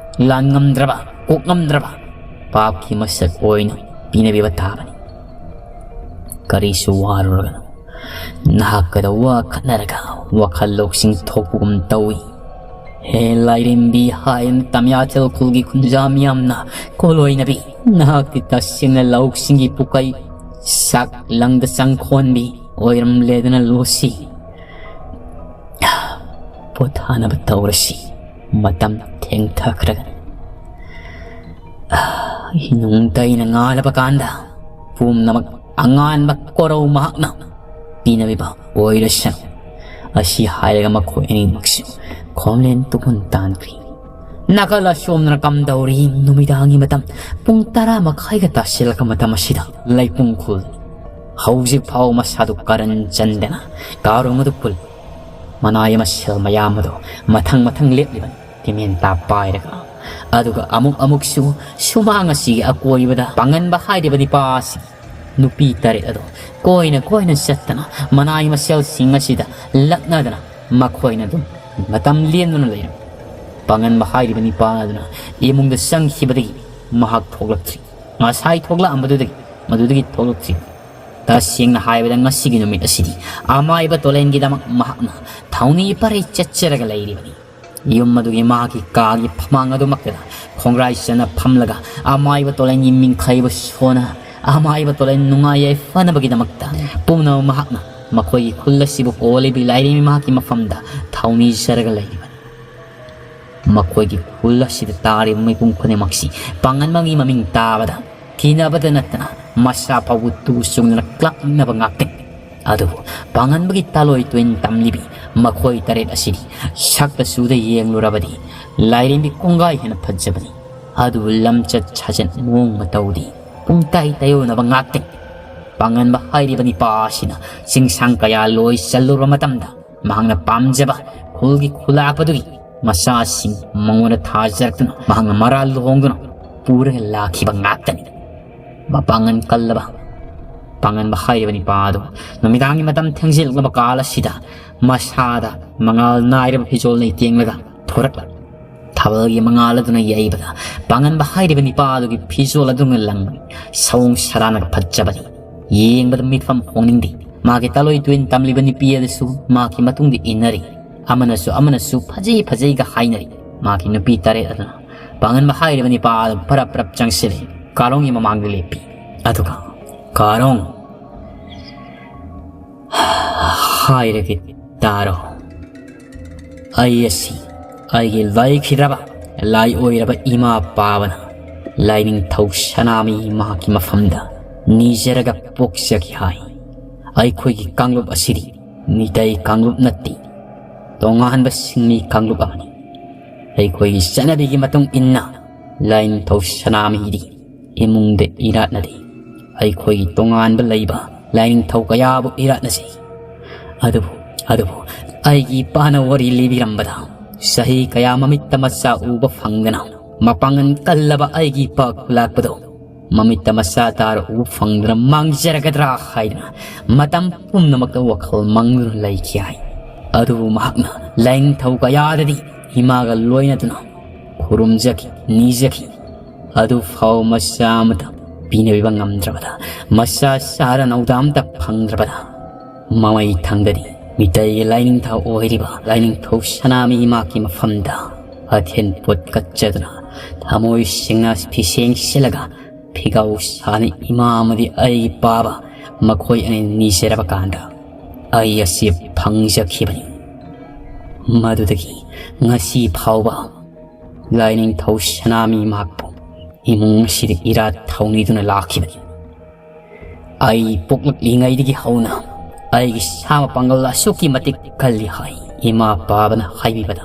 ꯂꯥꯟ ꯉꯝꯗ꯭ꯔꯕ, ꯀꯣꯛ ꯉꯝꯗ꯭ꯔꯕ ꯄꯥꯞꯀꯤ ꯃꯁꯛ ꯑꯣꯏꯅ ꯄꯤꯅꯕꯤꯕ ꯇꯥꯕꯅꯤ꯫ ꯀꯔꯤꯁꯨ ꯋꯥꯔꯨꯔꯒꯅꯨ꯫ ꯅꯍꯥꯛꯀꯗ ꯋꯥ ꯈꯠꯅꯔꯒ ꯋꯥꯈꯜ ꯂꯧꯁꯤꯡ ꯊꯣꯛꯄꯒꯨꯝ ꯇꯧꯏ꯫ ꯍꯦ ꯂꯥꯏꯔꯦꯝꯕꯤ ꯍꯥꯏꯅ ꯇꯝꯌꯥꯊꯦꯜ ꯈꯨꯜꯒꯤ ꯈꯨꯟꯖꯥ ꯃꯤꯌꯥꯝꯅ ꯀꯣꯂꯣꯏꯅꯕꯤ, ꯅꯍꯥꯛꯇꯤ ꯇꯁꯦꯡꯅ ꯂꯧꯁꯤꯡꯒꯤ ꯄꯨꯀꯩ, ꯆꯥꯛ ꯂꯪꯗ ꯆꯪꯈꯣꯟꯕꯤ ꯑꯣꯏꯔꯝꯂꯦꯗꯅ ꯂꯣꯁꯤ꯫ ꯄꯣꯊꯥꯅꯕ ꯇꯧꯔꯁꯤ, ꯃꯇꯝ ꯊꯦꯡꯊꯈ꯭ꯔꯒꯅꯤ꯫ ꯏꯅꯨꯡ ꯇꯩꯅ ꯉꯥꯜꯂꯕ ꯀꯥꯟꯗ ꯄꯨꯝꯅꯃꯛ ꯑꯉꯥꯟꯕ ꯀꯣꯔꯧ ꯃꯍꯥꯛꯅ ꯄꯤꯅꯕꯤꯕ ꯑꯣꯏꯔꯁꯅꯨ꯫ ꯑꯁꯤ ꯍꯥꯏꯔꯒ ꯃꯈꯣꯏ ꯑꯅꯤꯃꯛꯁꯨ ꯈꯣꯝꯂꯦꯟ ꯇꯨꯄꯨꯟ ꯇꯥꯟꯈ꯭ꯔꯤ꯫ ꯅꯥꯀꯜ ꯑꯁꯣꯝꯗꯅ ꯀꯝꯗꯧꯔꯤ? ꯅꯨꯃꯤꯗꯥꯡꯒꯤ ꯃꯇꯝ ꯄꯨꯡ ꯇꯔꯥ ꯃꯈꯥꯏꯒ ꯇꯥꯁꯤꯜꯂꯛꯄ ꯃꯇꯝ ꯑꯁꯤꯗ ꯂꯩꯄꯨꯡ ꯈꯨꯜ ꯍꯧꯖꯤꯛ ꯐꯥꯎ ꯃꯁꯥꯗꯨ ꯀꯔꯟ ꯆꯟꯗꯅ ꯀꯥꯔꯣꯡ ꯑꯗꯨ ꯄꯨꯜꯂꯤ꯫ ꯃꯅꯥꯏ ꯃꯁꯦꯜ ꯃꯌꯥꯝ ꯑꯗꯨ ꯃꯊꯪ ꯃꯊꯪ ꯂꯦꯞꯂꯤꯕꯅꯤ꯫ ꯇꯤꯃꯦꯟꯇꯥ ꯄꯥꯏꯔꯒ, ꯑꯗꯨꯒ ꯑꯃꯨꯛ ꯑꯃꯨꯛꯁꯨ ꯁꯨꯃꯥꯡ ꯑꯁꯤꯒꯤ ꯑꯀꯣꯏꯕꯗ ꯄꯥꯡꯒꯟꯕ ꯍꯥꯏꯔꯤꯕ ꯅꯤꯄꯥ ꯑꯁꯤ ꯅꯨꯄꯤ ꯇꯔꯦꯠ ꯑꯗꯨ ꯀꯣꯏꯅ ꯀꯣꯏꯅ ꯆꯠꯇꯅ ꯃꯅꯥꯏ ꯃꯁꯦꯜꯁꯤꯡ ꯑꯁꯤꯗ ꯂꯛꯅꯗꯅ ꯃꯈꯣꯏꯅ ꯑꯗꯨꯝ ꯃꯇꯝ ꯂꯦꯟꯗꯨꯅ ꯂꯩꯔꯝꯃꯤ꯫ ꯄꯥꯡꯒꯟꯕ ꯍꯥꯏꯔꯤꯕ ꯅꯤꯄꯥ ꯑꯗꯨꯅ ꯏꯃꯨꯡꯗ ꯆꯪꯈꯤꯕꯗꯒꯤ ꯃꯍꯥꯛ ꯊꯣꯛꯂꯛꯇ꯭ꯔꯤ꯫ ꯉꯁꯥꯏ ꯊꯣꯛꯂꯛꯑꯝꯕꯗꯨꯗꯒꯤ ꯃꯗꯨꯗꯒꯤ ꯊꯣꯛꯂꯛꯇ꯭ꯔꯤ꯫ ꯇꯁꯦꯡꯅ ꯍꯥꯏꯕꯗ ꯉꯁꯤꯒꯤ ꯅꯨꯃꯤꯠ ꯑꯁꯤꯗꯤ ꯑꯃꯥꯏꯕ ꯇꯣꯂꯦꯟꯒꯤꯗꯃꯛ ꯃꯍꯥꯛꯅ ꯊꯧꯅꯤ ꯄꯔꯩ ꯆꯠꯆꯔꯒ ꯂꯩꯔꯤꯕꯅꯤ꯫ ꯌꯨꯝ ꯑꯗꯨꯒꯤ ꯃꯍꯥꯛꯀꯤ ꯀꯥꯒꯤ ꯐꯃꯥꯡ ꯑꯗꯨꯃꯛꯇꯗ ꯈꯣꯡꯒ꯭ꯔꯥꯏ ꯆꯟꯅ ꯐꯝꯂꯒ ꯑꯃꯥꯏꯕ ꯇꯣꯂꯦꯟꯒꯤ ꯃꯤꯡꯈꯩꯕꯨ ꯁꯣꯟꯅ, ꯑꯃꯥꯏꯕ ꯇꯣꯂꯦꯟ ꯅꯨꯡꯉꯥꯏ ꯌꯥꯏꯐꯅꯕꯒꯤꯗꯃꯛꯇ ꯄꯨꯝꯅꯃꯛ ꯃꯍꯥꯛꯅ ꯃꯈꯣꯏꯒꯤ ꯈꯨꯜ ꯑꯁꯤꯕꯨ ꯀꯣꯜꯂꯤꯕꯤ ꯂꯥꯏꯔꯦꯝꯕꯤ ꯃꯍꯥꯛꯀꯤ ꯃꯐꯝꯗ ꯊꯧꯅꯤꯖꯔꯒ ꯂꯩꯔꯤꯕꯅꯤ꯫ ꯃꯈꯣꯏꯒꯤ ꯈꯨꯜ ꯑꯁꯤꯗ ꯇꯥꯔꯤꯕ ꯃꯤꯄꯨꯝ ꯈꯨꯗꯤꯡꯃꯛꯁꯤ ꯄꯥꯡꯒꯟꯕꯒꯤ ꯃꯃꯤꯡ ꯇꯥꯕꯗ ꯀꯤꯅꯕꯗ ꯅꯠꯇꯅ ꯃꯁꯥ ꯐꯥꯎꯕ ꯇꯨ ꯆꯨꯡꯗꯅ ꯀ꯭ꯂꯥꯛꯅꯕ ꯉꯥꯛꯇꯅꯤ꯫ ꯑꯗꯨꯕꯨ ꯄꯥꯡꯒꯟꯕꯒꯤ ꯇꯥꯂꯣꯏ ꯇꯣꯏꯟ ꯇꯝꯂꯤꯕꯤ ꯃꯈꯣꯏ ꯇꯔꯦꯠ ꯑꯁꯤꯗꯤ ꯁꯛꯇ ꯆꯨꯗ ꯌꯦꯡꯂꯨꯔꯕꯗꯤ ꯂꯥꯏꯔꯦꯝꯕꯤ ꯀꯣꯡꯒꯥꯏ ꯍꯦꯟꯅ ꯐꯖꯕꯅꯤ꯫ ꯑꯗꯨꯕꯨ ꯂꯝꯆꯠ ꯁꯥꯖꯠ ꯃꯑꯣꯡ ꯃꯇꯧꯗꯤ ꯄꯨꯡꯇꯥꯏ ꯇꯥꯏꯑꯣꯟꯅꯕ ꯉꯥꯛꯇꯅꯤ꯫ ꯄꯥꯡꯒꯟꯕ ꯍꯥꯏꯔꯤꯕ ꯅꯤꯄꯥ ꯑꯁꯤꯅ ꯆꯤꯡꯁꯥꯡ ꯀꯌꯥ ꯂꯣꯏ ꯆꯜꯂꯨꯔꯕ ꯃꯇꯝꯗ ꯃꯍꯥꯛꯅ ꯄꯥꯝꯖꯕ ꯈꯨꯜꯒꯤ ꯈꯨꯂꯥꯛꯄꯗꯨꯒꯤ ꯃꯆꯥꯁꯤꯡ ꯃꯉꯣꯟꯗ ꯊꯥꯖꯔꯛꯇꯨꯅ ꯃꯍꯥꯛꯅ ꯃꯔꯥꯜ ꯂꯨꯍꯣꯡꯗꯨꯅ ꯄꯨꯔꯒ ꯂꯥꯛꯈꯤꯕ ꯉꯥꯛꯇꯅꯤ꯫ ꯃꯄꯥꯡꯒꯜ ꯀꯜꯂꯕ ꯄꯥꯡꯒꯟꯕ ꯍꯥꯏꯔꯤꯕ ꯅꯤꯄꯥ ꯑꯗꯨ ꯅꯨꯃꯤꯗꯥꯡꯒꯤ ꯃꯇꯝ ꯊꯦꯡꯖꯤꯜꯂꯛꯂꯕ ꯀꯥꯜ ꯑꯁꯤꯗ ꯃꯁꯥꯗ ꯃꯉꯥꯜ ꯅꯥꯏꯔꯕ ꯐꯤꯖꯣꯜ ꯂꯩꯇꯦꯡꯂꯒ ꯊꯣꯔꯛꯂ ꯊꯥꯕꯜꯒꯤ ꯃꯉꯥꯜ ꯑꯗꯨꯅ ꯌꯩꯕꯗ ꯄꯥꯡꯒꯟꯕ ꯍꯥꯏꯔꯤꯕ ꯅꯤꯄꯥ ꯑꯗꯨꯒꯤ ꯐꯤꯖꯣꯜ ꯑꯗꯨꯅ ꯂꯪꯕꯅꯤ꯫ ꯁꯑꯣꯡ ꯁꯥꯗꯥꯅꯒ ꯐꯖꯕꯅꯤ꯫ ꯌꯦꯡꯕꯗ ꯃꯤꯠꯐꯝ ꯍꯣꯡꯅꯤꯡꯗꯦ꯫ ꯃꯥꯒꯤ ꯇꯥꯂꯣꯏ ꯇꯨꯏꯟ ꯇꯝꯂꯤꯕ ꯅꯨꯄꯤ ꯑꯗꯨꯁꯨ ꯃꯥꯒꯤ ꯃꯇꯨꯡꯗ ꯏꯟꯅꯔꯤ꯫ ꯑꯃꯅꯁꯨ ꯑꯃꯅꯁꯨ ꯐꯖꯩ ꯐꯖꯩꯒ ꯍꯥꯏꯅꯔꯤ꯫ ꯃꯥꯒꯤ ꯅꯨꯄꯤ ꯇꯔꯦꯠ ꯑꯗꯨꯅ ꯄꯥꯡꯒꯟꯕ ꯍꯥꯏꯔꯤꯕ ꯅꯤꯄꯥ ꯑꯗꯨ ꯄꯔꯞ ꯄꯔꯞ ꯆꯪꯁꯤꯜꯂꯦ꯫ ꯀꯥꯔꯣꯡꯒꯤ ꯃꯃꯥꯡꯗ ꯂꯦꯞꯄꯤ꯫ ꯑꯗꯨꯒ, "ꯀꯥꯔꯣꯡ, ꯍꯥꯏꯔꯒꯦ ꯇꯥꯔꯣ꯫ ꯑꯩ ꯑꯁꯤ ꯑꯩꯒꯤ ꯂꯩꯈꯤꯗ꯭ꯔꯕ ꯂꯥꯏ ꯑꯣꯏꯔꯕ ꯏꯃꯥ ꯄꯥꯕꯅ ꯂꯥꯏꯅꯤꯡꯊꯧ ꯁꯅꯥꯃꯍꯤ ꯃꯍꯥꯛꯀꯤ ꯃꯐꯝꯗ ꯅꯤꯖꯔꯒ ꯄꯣꯛꯆꯈꯤ ꯍꯥꯏ꯫ ꯑꯩꯈꯣꯏꯒꯤ ꯀꯥꯡꯂꯨꯞ ꯑꯁꯤꯗꯤ ꯃꯤꯇꯩ ꯀꯥꯡꯂꯨꯞ ꯅꯠꯇꯦ, ꯇꯣꯉꯥꯟꯕ ꯁꯤꯟꯃꯤ ꯀꯥꯡꯂꯨꯞ ꯑꯃꯅꯤ꯫ ꯑꯩꯈꯣꯏꯒꯤ ꯆꯠꯅꯕꯤꯒꯤ ꯃꯇꯨꯡ ꯏꯟꯅ ꯂꯥꯏꯅꯤꯡꯊꯧ ꯁꯅꯥꯃꯍꯤꯗꯤ ꯏꯃꯨꯡꯗ ꯏꯔꯥꯠꯅꯗꯦ꯫ ꯑꯩꯈꯣꯏꯒꯤ ꯇꯣꯉꯥꯟꯕ ꯂꯩꯕ ꯂꯥꯏꯅꯤꯡꯊꯧ ꯀꯌꯥꯕꯨ ꯏꯔꯥꯠꯅꯖꯩ꯫ ꯑꯗꯨꯕꯨ, ꯑꯗꯨꯕꯨ ꯑꯩꯒꯤ ꯏꯄꯥꯅ ꯋꯥꯔꯤ ꯂꯤꯕꯤꯔꯝꯕꯗ ꯆꯍꯤ ꯀꯌꯥ ꯃꯃꯤꯠꯇ ꯃꯆꯥ ꯎꯕ ꯐꯪꯗꯅ ꯃꯄꯥꯡꯒꯜ ꯀꯜꯂꯕ ꯑꯩꯒꯤ ꯏꯄꯥ ꯈꯨꯂꯥꯛꯄꯗꯣ ꯃꯃꯤꯠꯇ ꯃꯆꯥ ꯇꯥꯔ ꯎꯕ ꯐꯪꯗꯅ ꯃꯥꯡꯖꯔꯒꯗ꯭ꯔꯥ ꯍꯥꯏꯗꯅ ꯃꯇꯝ ꯄꯨꯝꯅꯃꯛꯇ ꯋꯥꯈꯜ ꯃꯪꯗꯨꯅ ꯂꯩꯈꯤ ꯍꯥꯏ꯫ ꯑꯗꯨꯕꯨ ꯃꯍꯥꯛꯅ ꯂꯥꯏꯅꯤꯡꯊꯧ ꯀꯌꯥꯗꯗꯤ ꯏꯃꯥꯒ ꯂꯣꯏꯅꯗꯨꯅ ꯈꯨꯔꯨꯝꯖꯈꯤ, ꯅꯤꯖꯈꯤ꯫ ꯑꯗꯨꯐꯥꯎ ꯃꯆꯥ ꯑꯃꯇ ꯄꯤꯅꯕꯤꯕ ꯉꯝꯗ꯭ꯔꯕꯗ, ꯃꯆꯥ ꯆꯥꯔ ꯅꯧꯗ ꯑꯃꯇ ꯐꯪꯗ꯭ꯔꯕꯗ, ꯃꯃꯩ ꯊꯪꯗꯗꯤ ꯃꯤꯇꯩꯒꯤ ꯂꯥꯏꯅꯤꯡꯊꯧ ꯑꯣꯏꯔꯤꯕ ꯂꯥꯏꯅꯤꯡꯊꯧ ꯁꯅꯥꯃꯍꯤ ꯃꯍꯥꯛꯀꯤ ꯃꯐꯝꯗ ꯑꯊꯦꯟ ꯄꯣꯠ ꯀꯠꯆꯗꯨꯅ, ꯊꯃꯣꯏ ꯁꯦꯡꯅ ꯐꯤꯁꯦꯡ ꯁꯦꯠꯂꯒ ꯐꯤꯒꯥꯎ ꯁꯥꯅ ꯏꯃꯥ ꯑꯃꯗꯤ ꯑꯩꯒꯤ ꯄꯥꯕ ꯃꯈꯣꯏ ꯑꯅꯤ ꯅꯤꯖꯔꯕ ꯀꯥꯟꯗ, ꯑꯩ ꯑꯁꯤ ꯐꯪꯖꯈꯤꯕꯅꯤ꯫ ꯃꯗꯨꯗꯒꯤ ꯉꯁꯤ ꯐꯥꯎꯕ ꯂꯥꯏꯅꯤꯡꯊꯧ ꯁꯅꯥꯃꯍꯤ ꯃꯍꯥꯛꯄꯨ ꯏꯃꯨꯡ ꯑꯁꯤꯗ ꯏꯔꯥꯠ ꯊꯧꯅꯤꯗꯨꯅ ꯂꯥꯛꯈꯤꯕꯅꯤ꯫ ꯑꯩ ꯄꯣꯛꯂꯛꯂꯤꯉꯩꯗꯒꯤ ꯍꯧꯅ ꯑꯩꯒꯤ ꯁꯥ ꯃꯄꯥꯡꯒꯜ ꯑꯁꯨꯛꯀꯤ ꯃꯇꯤꯛ ꯀꯜꯂꯤ ꯍꯥꯏ꯫ ꯏꯃꯥ ꯄꯥꯕꯅ ꯍꯥꯏꯕꯤꯕꯗ,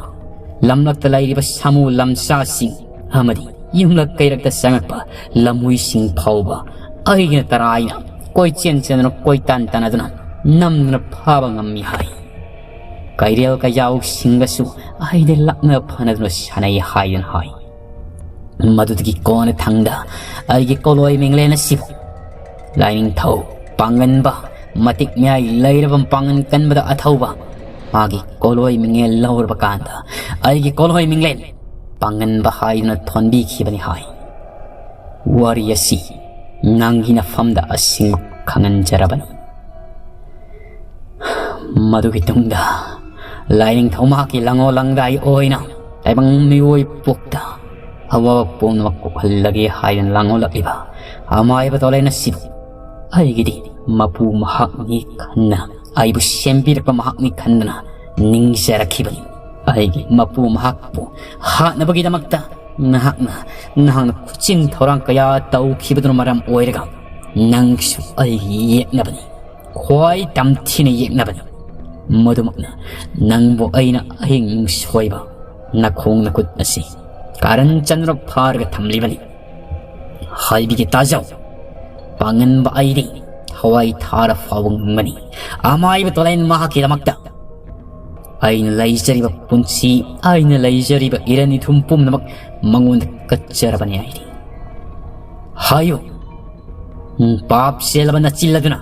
ꯂꯝꯂꯛꯇ ꯂꯩꯔꯤꯕ ꯁꯥꯃꯨ ꯂꯝꯆꯥꯁꯤꯡ ꯑꯃꯗꯤ ꯌꯨꯝꯂꯛ ꯀꯩꯔꯛꯇ ꯆꯪꯉꯛꯄ ꯂꯝꯍꯨꯏꯁꯤꯡ ꯐꯥꯎꯕ ꯑꯩꯒꯤꯅ ꯇꯔꯥꯏꯅ ꯀꯣꯏꯆꯦꯟ ꯆꯦꯟꯗꯨꯅ, ꯀꯣꯏꯇꯥꯟ ꯇꯥꯟꯅꯗꯨꯅ, ꯅꯝꯗꯨꯅ ꯐꯥꯕ ꯉꯝꯃꯤ ꯍꯥꯏ꯫ ꯀꯩꯔꯦꯜ ꯀꯩꯖꯥꯎꯁꯤꯡꯒꯁꯨ ꯑꯩꯗ ꯂꯥꯛꯅ ꯐꯅꯗꯨꯅ ꯁꯥꯟꯅꯩ ꯍꯥꯏꯗꯨꯅ ꯍꯥꯏ꯫ ꯃꯗꯨꯗꯒꯤ ꯀꯣꯟꯅ ꯊꯪꯗ ꯑꯩꯒꯤ ꯀꯣꯂꯣꯏ ꯃꯤꯡꯂꯦꯟ ꯑꯁꯤꯕꯨ ꯂꯥꯏꯅꯤꯡꯊꯧ ꯄꯥꯡꯒꯟꯕ, ꯃꯇꯤꯛ ꯃꯌꯥꯏ ꯂꯩꯔꯕ ꯄꯥꯡꯒꯟ ꯀꯟꯕꯗ ꯑꯊꯧꯕ ꯃꯥꯒꯤ ꯀꯣꯂꯣꯏ ꯃꯤꯡꯂꯦꯟ ꯂꯧꯔꯕ ꯀꯥꯟꯗ, ꯑꯩꯒꯤ ꯀꯣꯂꯣꯏ ꯃꯤꯡꯂꯦꯟ ꯄꯥꯡꯒꯟꯕ ꯍꯥꯏꯗꯨꯅ ꯊꯣꯟꯕꯤꯈꯤꯕꯅꯤ ꯍꯥꯏ꯫ ꯋꯥꯔꯤ ꯑꯁꯤ ꯅꯪꯒꯤ ꯅꯐꯝꯗ ꯑꯁꯤꯡꯕ ꯈꯪꯍꯟꯖꯔꯕꯅꯤ꯫ ꯃꯗꯨꯒꯤ ꯇꯨꯡꯗ ꯂꯥꯏꯅꯤꯡꯊꯧ ꯃꯍꯥꯛꯀꯤ ꯂꯪꯉꯣ ꯂꯪꯗꯥꯏ ꯑꯣꯏꯅ ꯇꯥꯏꯕꯪ ꯃꯤꯑꯣꯏ ꯄꯣꯛꯇ ꯑꯋꯥꯕ ꯄꯨꯝꯅꯃꯛ ꯀꯣꯛꯍꯜꯂꯒꯦ ꯍꯥꯏꯗꯨꯅ ꯂꯥꯡꯑꯣꯂꯛꯂꯤꯕ ꯑꯃꯥꯏꯕ ꯇꯣꯂꯦꯟ ꯑꯁꯤꯕꯨ ꯑꯩꯒꯤꯗꯤ ꯃꯄꯨ ꯃꯍꯥꯛꯅꯤ ꯈꯟꯗꯅ, ꯑꯩꯕꯨ ꯁꯦꯝꯕꯤꯔꯛꯄ ꯃꯍꯥꯛꯅꯤ ꯈꯟꯗꯅ ꯅꯤꯡꯖꯔꯛꯈꯤꯕꯅꯤ꯫ ꯑꯩꯒꯤ ꯃꯄꯨ ꯃꯍꯥꯛꯄꯨ ꯍꯥꯠꯅꯕꯒꯤꯗꯃꯛꯇ ꯅꯍꯥꯛꯅ, ꯅꯍꯥꯛꯅ ꯈꯨꯆꯤꯟ ꯊꯧꯔꯥꯡ ꯀꯌꯥ ꯇꯧꯈꯤꯕꯗꯨꯅ ꯃꯔꯝ ꯑꯣꯏꯔꯒ ꯅꯪꯁꯨ ꯑꯩꯒꯤ ꯌꯦꯛꯅꯕꯅꯤ꯫ ꯈ꯭ꯋꯥꯏ ꯇꯝꯊꯤꯅ ꯌꯦꯛꯅꯕꯅꯤ꯫ ꯃꯗꯨꯃꯛꯅ ꯅꯪꯕꯨ ꯑꯩꯅ ꯑꯍꯤꯡ ꯁꯣꯏꯕ ꯅꯈꯣꯡ ꯅꯈꯨꯠ ꯑꯁꯤ ꯀꯥꯔꯟ ꯆꯟꯗꯨꯅ ꯐꯥꯔꯒ ꯊꯝꯂꯤꯕꯅꯤ꯫ ꯍꯥꯏꯕꯤꯒꯦ ꯇꯥꯖꯧ, ꯄꯥꯡꯒꯟꯕ ꯑꯩꯗꯤ ꯊꯋꯥꯏ ꯊꯥꯔ ꯐꯥꯎꯕ ꯉꯝꯒꯅꯤ꯫ ꯑꯃꯥꯏꯕ ꯇꯣꯂꯦꯟ ꯃꯍꯥꯛꯀꯤꯗꯃꯛꯇ ꯑꯩꯅ ꯂꯩꯖꯔꯤꯕ ꯄꯨꯟꯁꯤ, ꯑꯩꯅ ꯂꯩꯖꯔꯤꯕ ꯏꯔꯟ ꯏꯊꯨꯝ ꯄꯨꯝꯅꯃꯛ ꯃꯉꯣꯟꯗ ꯀꯠꯆꯔꯕꯅꯤ ꯑꯩꯗꯤ꯫ ꯍꯥꯏꯌꯨ, ꯄꯥꯞ ꯆꯦꯜꯂꯕ ꯅꯆꯤꯜ ꯑꯗꯨꯅ